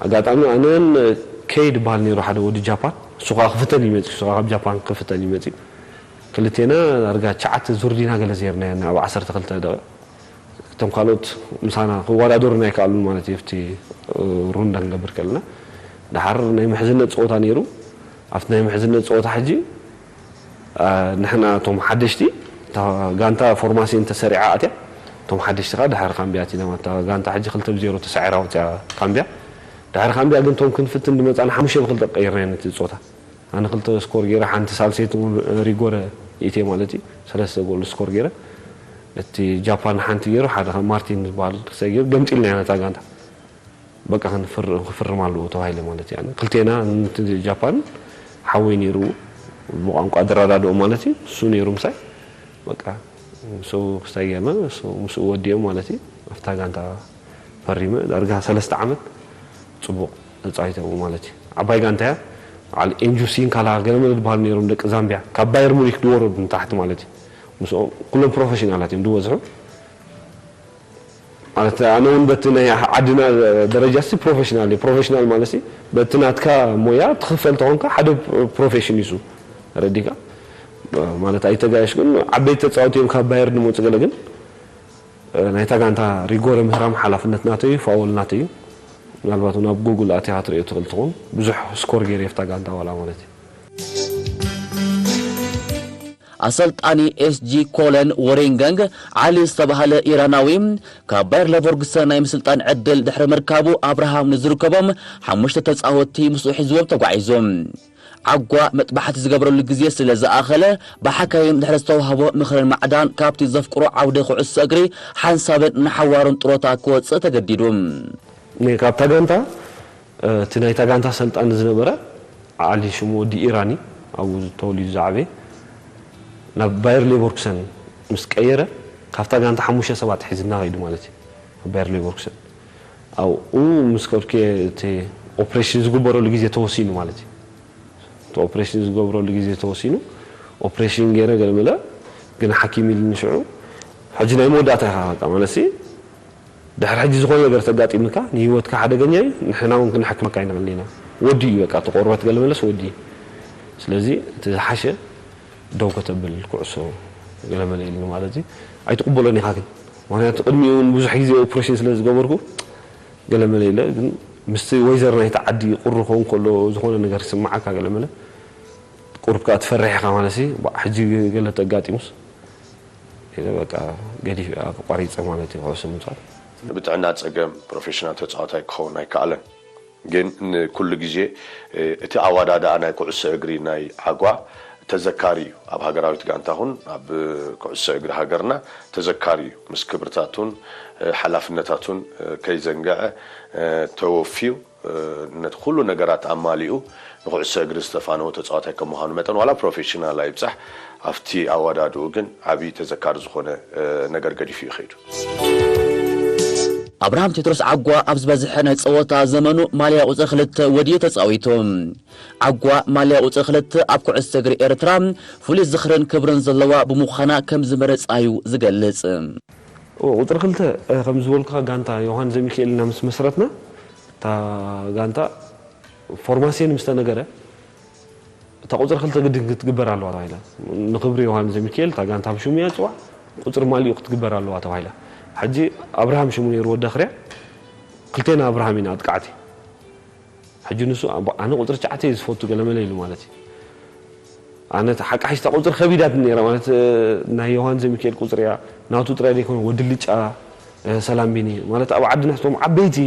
ኣጋጣሚ ኣነን ከይድ በሃል ነይሩ ሓደ ወዲ ጃፓን እሱ ከዓ ክፍተን ይመፅእ እሱ ከዓ ካብ ጃፓን ክፍተን ይመፅእ ክልቴና ዳርጋ ትሽዓተ ዙር ዲና ገለ ዜርናዮ ኣብ ዓሰርተ ክልተ ደቂቕ እቶም ካልኦት ምሳና ክወዳደሩና ኣይከኣሉን ማለት እዩ። ኣብቲ ሩንዳ ክንገብር ከለና ደሓር ናይ ምሕዝነት ፀወታ ነይሩ። ኣብቲ ናይ ምሕዝነት ፀወታ ሕጂ ንሕና እቶም ሓደሽቲ እታ ጋንታ ፎርማሲዮን ተሰሪዓ ኣትያ እታ እቶም ሓደሽቲ ከዓ ድሓር ካምብያ ኣቲና ማለት እታ ጋንታ ሕጂ ክልተ ብዜሮ ተሳዒራ ወፂኣ ካምብያ። ድሓር ካምብያ ግን እቶም ክንፍትን ዝመፃና ሓሙሽተ ብክልተ ቀይርና ነቲ ፆታ። ኣነ ክልተ ስኮር ገይረ ሓንቲ ሳልሰይቲ እውን ሪጎረ ኢቴ ማለት እዩ ሰለስተ ጎል ስኮር ገይረ። እቲ ጃፓን ሓንቲ ገይሩ ሓደ ማርቲን ዝበሃል ክልተ ገይሩ ገምጢልና ኢና ነታ ጋንታ። በቃ ክንፍርም ኣለዎ ተባሂለ ማለት እዩ። ክልቴና ጃፓን ሓወይ ነይሩ ብቋንቋ ዝረዳድኦ ማለት እዩ። እሱ ነይሩ ምሳይ በቃ ምስ ክስታይ ገርና ምስኡ ወዲኦም ማለት እዩ። ኣብታ ጋንታ ፈሪመ ዳርጋ ሰለስተ ዓመት ፅቡቕ ተፃዊተ ማለት እዩ። ዓባይ ጋንታ እያ። በዓል ኤንጁ ሲንካላ ገለመለ ዝበሃሉ ነይሮም ደቂ ዛምቢያ ካብ ባየር ሙኒክ ዝወረዱ ንታሕቲ ማለት እዩ። ምስኦም ኩሎም ፕሮፌሽናላት እዮም ዝበዝሑ። ማለት ኣነ እውን በቲ ናይ ዓድና ደረጃ ሲ ፕሮፌሽናል እየ። ፕሮፌሽናል ማለት ሲ በቲ ናትካ ሞያ ትኽፈል ተኾንካ ሓደ ፕሮፌሽን ይሱ ረዲካ ማለት ኣይተጋየሽ ግን ዓበይቲ ተፃወቲ እዮም ካብ ባየር ንመፁ ገለ ግን ናይታ ጋንታ ሪጎረ ምህራም ሓላፍነት ናተይ እዩ ፋወል ናተይ እዩ። ምናልባት ናብ ጉግል ኣትያ ክትሪኦ ትኽእል ትኸውን። ብዙሕ ስኮር ገይረ ኣብታ ጋንታ ዋላ ማለት እዩ። ኣሰልጣኒ ኤስጂ ኮለን ወሬንገንግ ዓሊ ዝተባህለ ኢራናዊ ካብ ባየር ሌቨርኩሰን ናይ ምስልጣን ዕድል ድሕሪ ምርካቡ ኣብርሃም ንዝርከቦም ሓሙሽተ ተጻወትቲ ምስኡ ሒዝዎም ተጓዒዞም። ዓጓ መጥባሕቲ ዝገብረሉ ግዜ ስለ ዝኣኸለ ብሓካይም ድሕሪ ዝተዋህቦ ምኽርን ማዕዳን ካብቲ ዘፍቅሮ ዓውደ ኩዕሶ እግሪ ሓንሳብን ንሓዋሩን ጥሮታ ክወጽእ ተገዲዱ። ካብታ ጋንታ እቲ ናይታ ጋንታ ሰልጣኒ ዝነበረ ዓሊ ሽሙ ወዲ ኢራኒ ኣብኡ ተወሊዱ ዝዓበየ ናብ ባየር ሌቨርኩሰን ምስ ቀየረ ካብታ ጋንታ ሓሙሽተ ሰባት ሒዝና ከይዱ ማለት እዩ። ባየር ሌቨርኩሰን ኣብኡ ምስ ከድኩ እቲ ኦፕሬሽን ዝግበረሉ ግዜ ተወሲኑ ማለት እዩ። እቲ ኦፕሬሽን ዝገብረሉ ግዜ ተወሲኑ ኦፕሬሽን ገይረ ገለመለ ግን ሓኪም ኢሉ ንሽዑ ሕጂ ናይ መወዳእታ ኢኻ በቃ ማለት ድሕሪ ሕጂ ዝኾነ ነገር ተጋጢምካ ንህይወትካ ሓደገኛ እዩ ንሕና እውን ክንሕክመካ ኣይንኽእል ኢና ወዲ እዩ በቃ ተቆርበት ገለመለስ ወዲ እዩ ስለዚ እቲ ዝሓሸ ደው ከተብል ኩዕሶ ገለመለ ኢልኒ ማለት እዩ ኣይትቕበሎን ኢኻ ግን ምክንያቱ ቅድሚኡ እውን ብዙሕ ግዜ ኦፕሬሽን ስለ ዝገበርኩ ገለመለ ኢለ ግን ምስቲ ወይዘር ናይቲ ዓዲ ቁሪ ክኸውን ከሎ ዝኾነ ነገር ይስምዓካ ገለመለ ቁሩብ ከዓ ትፈርሕ ኢኻ ማለት እዩ ሕጂ ገለ ተጋጢሙስ ኢለ በቃ ገዲፍ ኣቋሪፀ ማለት እዩ ኩዕሶ ምፃወት። ብጥዕና ፀገም ፕሮፌሽናል ተፃዋታይ ክኸውን ኣይከኣለን። ግን ንኩሉ ግዜ እቲ ኣወዳድኣ ናይ ኩዕሶ እግሪ ናይ ዓጓ ተዘካሪ እዩ። ኣብ ሃገራዊት ጋንታ ኹን ኣብ ኩዕሶ እግሪ ሃገርና ተዘካሪ እዩ። ምስ ክብርታቱን ሓላፍነታቱን ከይዘንገዐ ተወፍዩ ነቲ ኩሉ ነገራት ኣማሊኡ ንኩዕሶ እግሪ ዝተፋነወ ተፃዋታይ ከም ምዃኑ መጠን ዋላ ፕሮፌሽናል ኣይብፃሕ ኣብቲ ኣወዳድኡ ግን ዓብዪ ተዘካሪ ዝኾነ ነገር ገዲፉ እዩ ከይዱ። ኣብርሃም ቴድሮስ ዓጓ ኣብ ዝበዝሐ ናይ ፀወታ ዘመኑ ማልያ ቁፅሪ ክልተ ወድዩ ተፃዊቱ። ዓጓ ማልያ ቁፅሪ ክልተ ኣብ ኩዕሶ እግሪ ኤርትራ ፍሉይ ዝኽርን ክብርን ዘለዋ ብምዃና ከም ዝመረፃ እዩ ዝገልፅ። ቁፅሪ ክልተ ከም ዝበልኩኻ ጋንታ ዮሃን ዘሚካኤልና ምስ መስረትና እታ ጋንታ ፎርማሲዮን ምስ ተነገረ እታ ቁፅሪ ክልተ ግድን ክትግበር ኣለዋ ተባሂላ። ንክብሪ ዮሃን ዘሚካኤል እታ ጋንታ ብሽሙ እያ ትፅዋዕ፣ ቁፅሪ ማልኡ ክትግበር ኣለዋ ተባሂላ። ሕጂ ኣብርሃም ሽሙ ነይሩ ወዲ ኣኽርያ፣ ክልቴና ኣብርሃም ኢና ኣጥቃዕቲ። ሕጂ ንሱ ኣነ ቁፅሪ ትሽዓተ እየ ዝፈቱ ገለመለ ኢሉ ማለት እዩ። ኣነ ሓቃ ሕሽታ ቁፅሪ ከቢዳት ነራ ማለት ናይ ዮሃን ዘሚካኤል ቁፅሪ እያ ናቱ ጥራይ ዘይኮነ ወዲ ልጫ ሰላም ቢኒ ማለት ኣብ ዓድና ስቶም ዓበይቲ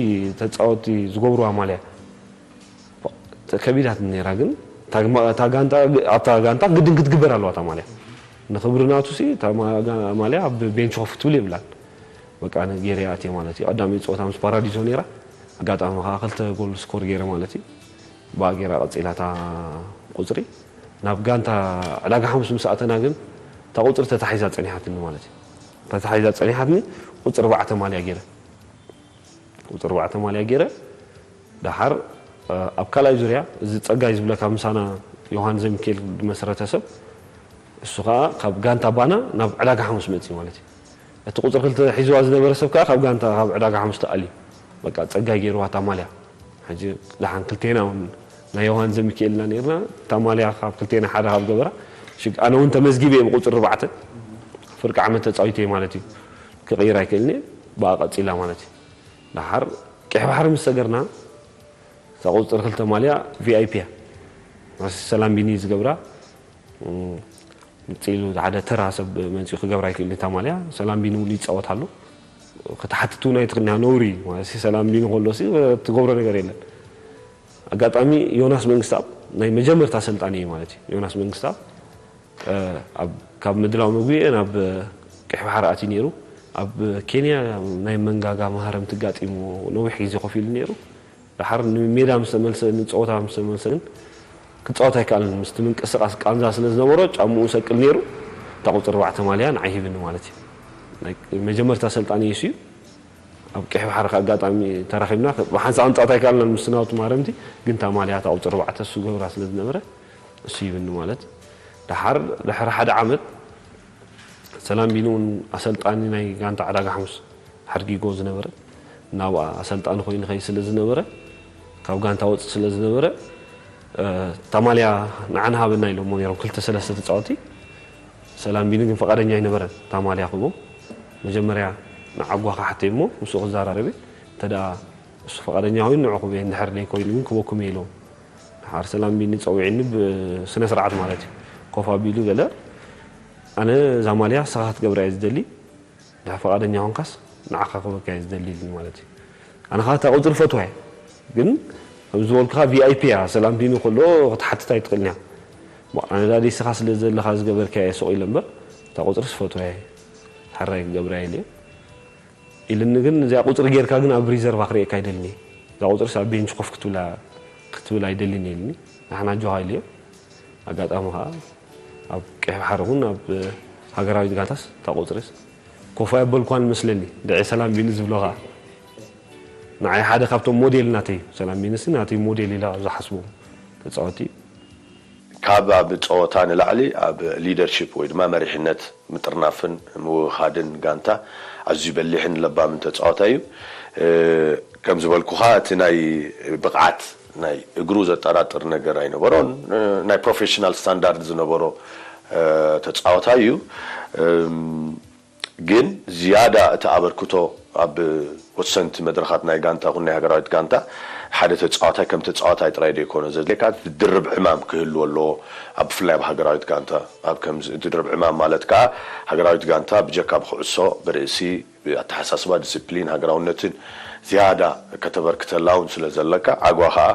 ተፃወቲ ዝገብሩዋ ማልያ ከቢዳት ነራ ግን እታ ጋንታ ግድን ክትግበር ኣለዋ እታ ማልያ ንክብሪ ናቱ ሲ እታ ማልያ ኣብ ቤንች ኮፍ ክትብል የብላን በቃ ገይረ ኣትየ ማለት እዩ ቀዳመይ ፀወታ ምስ ፓራዲዞ ነራ ኣጋጣሚ ከዓ ክልተ ጎል ስኮር ገይረ ማለት እዩ ብኣ ገይራ ቀፂላ እታ ቁፅሪ ናብ ጋንታ ዕዳጋ ሓሙስ ምስ ኣተና ግን እታ ቁፅሪ ተታሒዛ ፀኒሓትኒ ማለት እዩ ተታሒዛ ፀኒሓትኒ ቁፅሪ ኣርባዕተ ማልያ ገይረ ቁፅሪ ኣርባዕተ ማልያ ገይረ ደሓር ኣብ ካልኣይ ዙርያ እዚ ፀጋይ ዝብለካ ምሳና ዮሃን ዘሚካኤል ዝመስረተ ሰብ እሱ ከዓ ካብ ጋንታ ባና ናብ ዕዳጋ ሓሙስ መፅእ ማለት እዩ እቲ ቁፅሪ ክልተ ሒዝዋ ዝነበረ ሰብ ከዓ ካብ ጋንታ ካብ ዕዳጋ ሓሙስ ተኣልዩ በቃ ፀጋይ ገይርዋ እታ ማልያ ሕጂ ደሓን ክልቴና እውን ናይ ዮሃን ዘሚካኤልና ነርና እታ ማልያ ካብ ክልቴና ሓደ ካብ ገበራ ሽግ ኣነ እውን ተመዝጊበ ብቁፅሪ ኣርባዕተ ፍርቂ ዓመት ተፃዊተ ማለት እዩ ክቕይር ኣይክእልኒ ብኣ ቀፂላ ማለት እዩ ደሓር ቀይሕ ባሕሪ ምስ ሰገርና እታ ቁፅሪ ክልተ ማልያ ቪኣይፒ እያ ሰላም ቢኒ ዝገብራ ምፅእ ኢሉ ሓደ ተራ ሰብ መፂኡ ክገብራ ኣይክእል እታ ማልያ ሰላም ቢኒ እውን ይፃወት ኣሎ ክትሓትት እውን ኣይትኽእልን ኢኻ፣ ነውሪ እዩ ማለት እዩ። ሰላም ቢኒ ከሎ ሲ ትገብሮ ነገር የለን። ኣጋጣሚ ዮናስ መንግስታብ ናይ መጀመርታ ኣሰልጣኒ እዩ ማለት እዩ። ዮናስ መንግስታብ፣ እ፣ ኣብ፣ ካብ ምድላው ምግቢ ናብ ቀይሕ ባሕሪ ኣትዩ ነይሩ። ኣብ ኬንያ ናይ መንጋጋ ማህረምቲ ኣጋጢሙ ነዊሕ ግዜ ኮፍ ኢሉ ነይሩ። ደሓር ንሜዳ ምስ ተመልሰ፣ ንጸወታ ምስ ተመልሰ ግን ክጻወት ኣይከኣልን። ምስቲ ምንቅስቓስ ቃንዛ ስለ ዝነበሮ ጫምኡ ሰቅል ነይሩ። እታ ቁጽሪ ኣርባዕተ ማልያ ንዓይ ሂብኒ ማለት እዩ። ናይ መጀመርታ ኣሰልጣኒ እሱ እዩ። ኣብ ቀይሕ ባሕሪ ከኣ ኣጋጣሚ ተራኺብና፣ ብሓንሳእ ክንጻወት ኣይከኣልናን ምስ ናውቲ ማረምቲ፣ ግን እታ ማልያ እታ ቁጽሪ ኣርባዕተ እሱ ገብራ ስለ ዝነበረ እሱ ሂብኒ ማለት። ደሓር ድሕሪ ሓደ ዓመት ሰላም ቢኒ እውን ኣሰልጣኒ ናይ ጋንታ ዕዳጋ ሓሙስ ሓድጊጎ ዝነበረ፣ ናብኣ ኣሰልጣኒ ኮይኑ ይኸይድ ስለ ዝነበረ፣ ካብ ጋንታ ወፅእ ስለ ዝነበረ፣ እ፣ እታ ማልያ ንዓና ሃበና ኢሎሞ ነይሮም ክልተ ሰለስተ ተፃወቲ። ሰላም ቢኒ ግን ፈቃደኛ ኣይነበረን እታ ማልያ ክህቦም። መጀመርያ ንዓጓ ክሓተይ እሞ ምስኡ ክዘራረብ እየ። እንተ ደኣ እሱ ፈቃደኛ ኮይኑ ንዕኹም እየ፣ እንድሕር ደይኮይኑ ግን ክህበኩም እየ ኢሎም። ደሓር ሰላም ቢኒ ጸዊዕኒ ብስነ ስርዓት ማለት እዩ። ኮፍ ኣቢሉ ገለ፣ "ኣነ እዛ ማልያ ንስኻ ክትገብራ እየ ዝደሊ፣ ድሕር ፈቃደኛ ኮንካስ ንዓኻ ክህበካ እየ ዝደሊ" ኢሉኒ ማለት እዩ። ኣነ ኸኣ እታ ቁጽሪ ፈትዋ እየ፣ ግን ከም ዝበልኩኻ ቪ ኣይ ፒ እያ። ሰላም ቢኒ ከሎ ክትሓትት ኣይትኽእልን እያ። ባ፣ ኣነ ዳዲ ንስኻ ስለ ዘለኻ ዝገበርካዮ እየ ስቕ ኢለ እምበር፣ እታ ቁጽሪ ዝፈትዋ እየ። ሕራይ ክገብራ እየ ኢለ። ኢልኒ፣ ግን እዚኣ ቁጽሪ ጌርካ ግን ኣብ ሪዘርቫ ክርእየካ ኣይደልን እየ። እዛ ቁጽሪስ ኣብ ቤንች ኮፍ ክትብላ፣ ክትብል ኣይደልን እየ ኢልኒ። ንሕና ኣጆኻ ኢለዮ። ኣጋጣሚ ኸኣ ኣብ ቀይሕ ባሕሪ እውን ኣብ ሃገራዊት ጋንታስ እታ ቁጽሪስ ኮፍ ኣየበልኳን መስለኒ። ድዒ ሰላም ቢኒ ዝብሎ ኸኣ ንዓይ ሓደ ካብቶም ሞዴል ናተይ እዩ። ሰላም ቢኒሲ ናተይ ሞዴል ኢለ ካብ ዝሓስቦም ተጻወቲ እዩ። ካብ ኣብ ጸወታ ንላዕሊ ኣብ ሊደርሺፕ ወይ ድማ መሪሕነት ምጥርናፍን ምውህሃድን ጋንታ ኣዝዩ በሊሕን ለባምን ተጻዋታይ እዩ። እ፣ ከም ዝበልኩኻ እቲ ናይ ብቕዓት ናይ እግሩ ዘጠራጥር ነገር ኣይነበሮን። እ፣ ናይ ፕሮፌሽናል ስታንዳርድ ዝነበሮ፣ እ፣ ተጻዋታይ እዩ። እም፣ ግን ዝያዳ እቲ ኣበርክቶ ኣብ ወሰንቲ መድረኻት ናይ ጋንታ ይኹን ናይ ሃገራዊት ጋንታ ሓደ ተጻዋታይ ከም ተጻዋታይ ጥራይ ዘይኮነ ዘድልየካ፣ ድርብ ዕማም ክህልዎ ኣለዎ። ኣብ፣ ብፍላይ ኣብ ሃገራዊት ጋንታ፣ ኣብ ከምዚ ድርብ ዕማም ማለት ከኣ ሃገራዊት ጋንታ ብጀካ ብኩዕሶ፣ ብርእሲ፣ ብኣተሓሳስባ፣ ዲስፕሊን፣ ሃገራውነትን ዝያዳ ከተበርክተላ እውን ስለ ዘለካ፣ ዓጓ ከኣ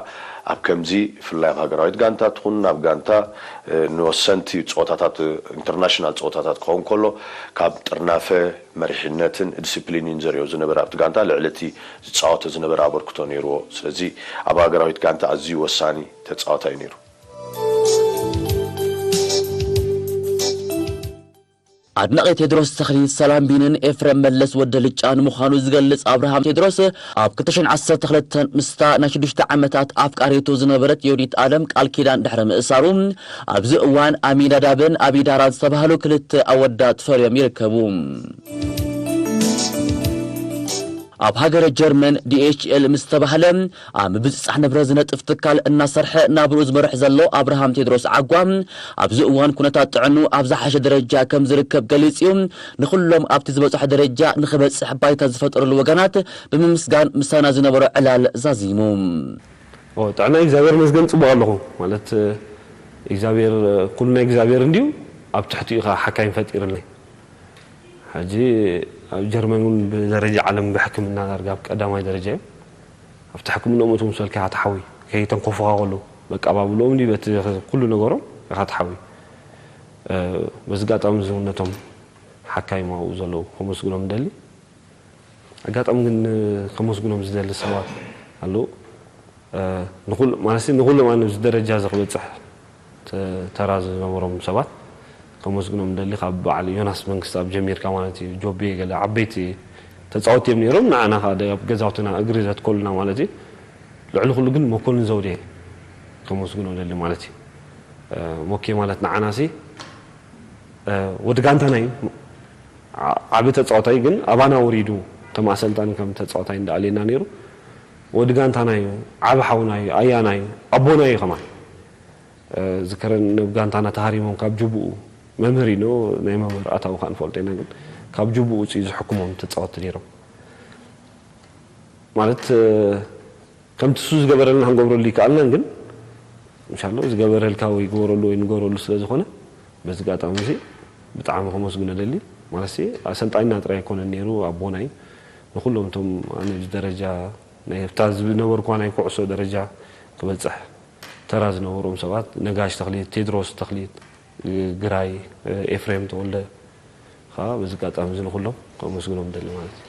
ኣብ ከምዚ፣ ብፍላይ ኣብ ሃገራዊት ጋንታ ትኹን ኣብ ጋንታ፣ እ፣ ንወሰንቲ ጸወታታት፣ ኢንተርናሽናል ጸወታታት ክኸውን ከሎ፣ ካብ ጥርናፈ፣ መሪሕነትን ዲስፕሊንን ዘርእዮ ዝነበረ ኣብቲ ጋንታ ልዕሊ እቲ ዝጻወቶ ዝነበረ ኣበርክቶ ነይርዎ። ስለዚ ኣብ ሃገራዊት ጋንታ ኣዝዩ ወሳኒ ተጻዋታይ ነይሩ። ኣድናቒ ቴድሮስ ተኽሊ፣ ሰላም ቢንን ኤፍረም መለስ ወዲ ልጫን ምዃኑ ዝገልጽ ኣብርሃም ቴድሮስ፣ ኣብ ክልተ ሽሕን ዓሰርተ ክልተን ምስታ ናይ ሽዱሽተ ዓመታት ኣፍቃሪቱ ዝነበረት ዮዲት ኣለም ቃል ኪዳን ድሕሪ ምእሳሩ፣ ኣብዚ እዋን ኣሚናዳብን ኣቢዳራን ዝተባህሉ ክልተ ኣወዳት ፈርዮም ይርከቡ። ኣብ ሃገረ ጀርመን ዲ ኤች ኤል ምስ ተባህለ ኣብ ምብጽጻሕ ንብረት ዝነጥፍ ትካል እናሰርሐ ናብርኡ ዝመርሕ ዘሎ ኣብርሃም ቴድሮስ ዓጓ፣ ኣብዚ እዋን ኩነታት ጥዕኑ ኣብ ዝሓሸ ደረጃ ከም ዝርከብ ገሊጹ እዩ። ንኹሎም ኣብቲ ዝበጽሖ ደረጃ ንኽበጽሕ ባይታ ዝፈጠረሉ ወገናት ብምምስጋን ምሳና ዝነበሮ ዕላል ዛዚሙ። ኦ፣ ጥዕና እግዚኣብሔር ይመስገን ጽቡቕ ኣለኹ። ማለት እግዚኣብሔር፣ ኩሉ ናይ እግዚኣብሔር እንድዩ። ኣብ ትሕቲኡ ኸዓ ሓካይም ፈጢርለይ። ሕጂ ኣብ ጀርመን እውን ብደረጃ ዓለም ብሕክምና ዳርጋ ኣብ ቀዳማይ ደረጃ እዮም። ኣብቲ ሕክምንኦም እቶም ምስ በልካ ኢኻ ትሓዊ፣ ከይተንከፉኻ ከለዉ፣ በቃ ኣባብልኦም ድዩ በቲ ኩሉ ነገሮም ኢኻ ትሓዊ። እ፣ በዚ ኣጋጣሚ እዚ እውን ነቶም ሓካይም ኣብኡ ዘለዉ ከመስግኖም እደሊ። ኣጋጣሚ ግን ከመስግኖም ዝደሊ ሰባት ኣለዉ። እ፣ ንኹሉ፣ ማለት ንኹሎም ኣነ ኣብዚ ደረጃ እዚ ክበጽሕ ተ-፣ ተራ ዝነበሮም ሰባት ከመስግኖም ደሊ፣ ካብ በዓል ዮናስ መንግስተኣብ ጀሚርካ ማለት እዩ። ጆቤ ገለ ዓበይቲ ተጻወትቲ እዮም ነይሮም፣ ንዓና ከኣ ደ-፣ ኣብ ገዛውትና እግሪ ዘትከሉና ማለት እዩ። ልዕሊ ኩሉ ግን መኮንን ዘውዴ ከመስግኖ ደሊ ማለት እዩ። እ፣ ሞኬ ማለት ንዓናሲ፣ እ፣ ወዲ ጋንታና እዩ። ዓ-፣ ዓቢ ተጻዋታይ ግን ኣባና ወሪዱ ከም ኣሰልጣኒ ከም ተጻዋታይ እንዳኣልየና ነይሩ። ወዲ ጋንታና እዩ፣ ዓቢ ሓውና እዩ፣ ኣያና እዩ፣ ኣቦና እዩ ከማን። እ፣ ዝከረን ናብ ጋንታና ተሃሪሞም ካብ ጅቡኡ መምህር እዩ፣ ናይ መምህር ኣታዊ ከኣ ንፈልጦ ኢና፣ ግን ካብ ጅቡኡ ውጽኡ ዝሕክሞም ተጻወትቲ ነይሮም። ማለት፣ እ፣ ከምቲ እሱ ዝገበረልና ክንገብረሉ ይከኣልናን፣ ግን እንሻሎ ዝገበረልካ ወይ ግበረሉ ወይ ንገረሉ ስለ ዝኾነ፣ በዚ ኣጋጣሚ እዚ ብጣዕሚ ከመስግኖ ደሊ። ማለትሲ ኣሰልጣኒና ጥራይ ኣይኮነን ነይሩ፣ ኣቦና እዩ። ንኩሎም እቶም ኣብዚ ደረጃ ናይ ኣብታ ዝነበርኳ ናይ ኩዕሶ ደረጃ ክበፅሕ ተራ ዝነበሮም ሰባት፣ ነጋሽ ተኽሊት፣ ቴድሮስ ተኽሊት፣ ግራይ፣ ኤፍሬም ተወልደ ከዓ በዚ ኣጋጣሚ እዚ ንኩሎም ከመስግኖም ደሊ ማለት እዩ።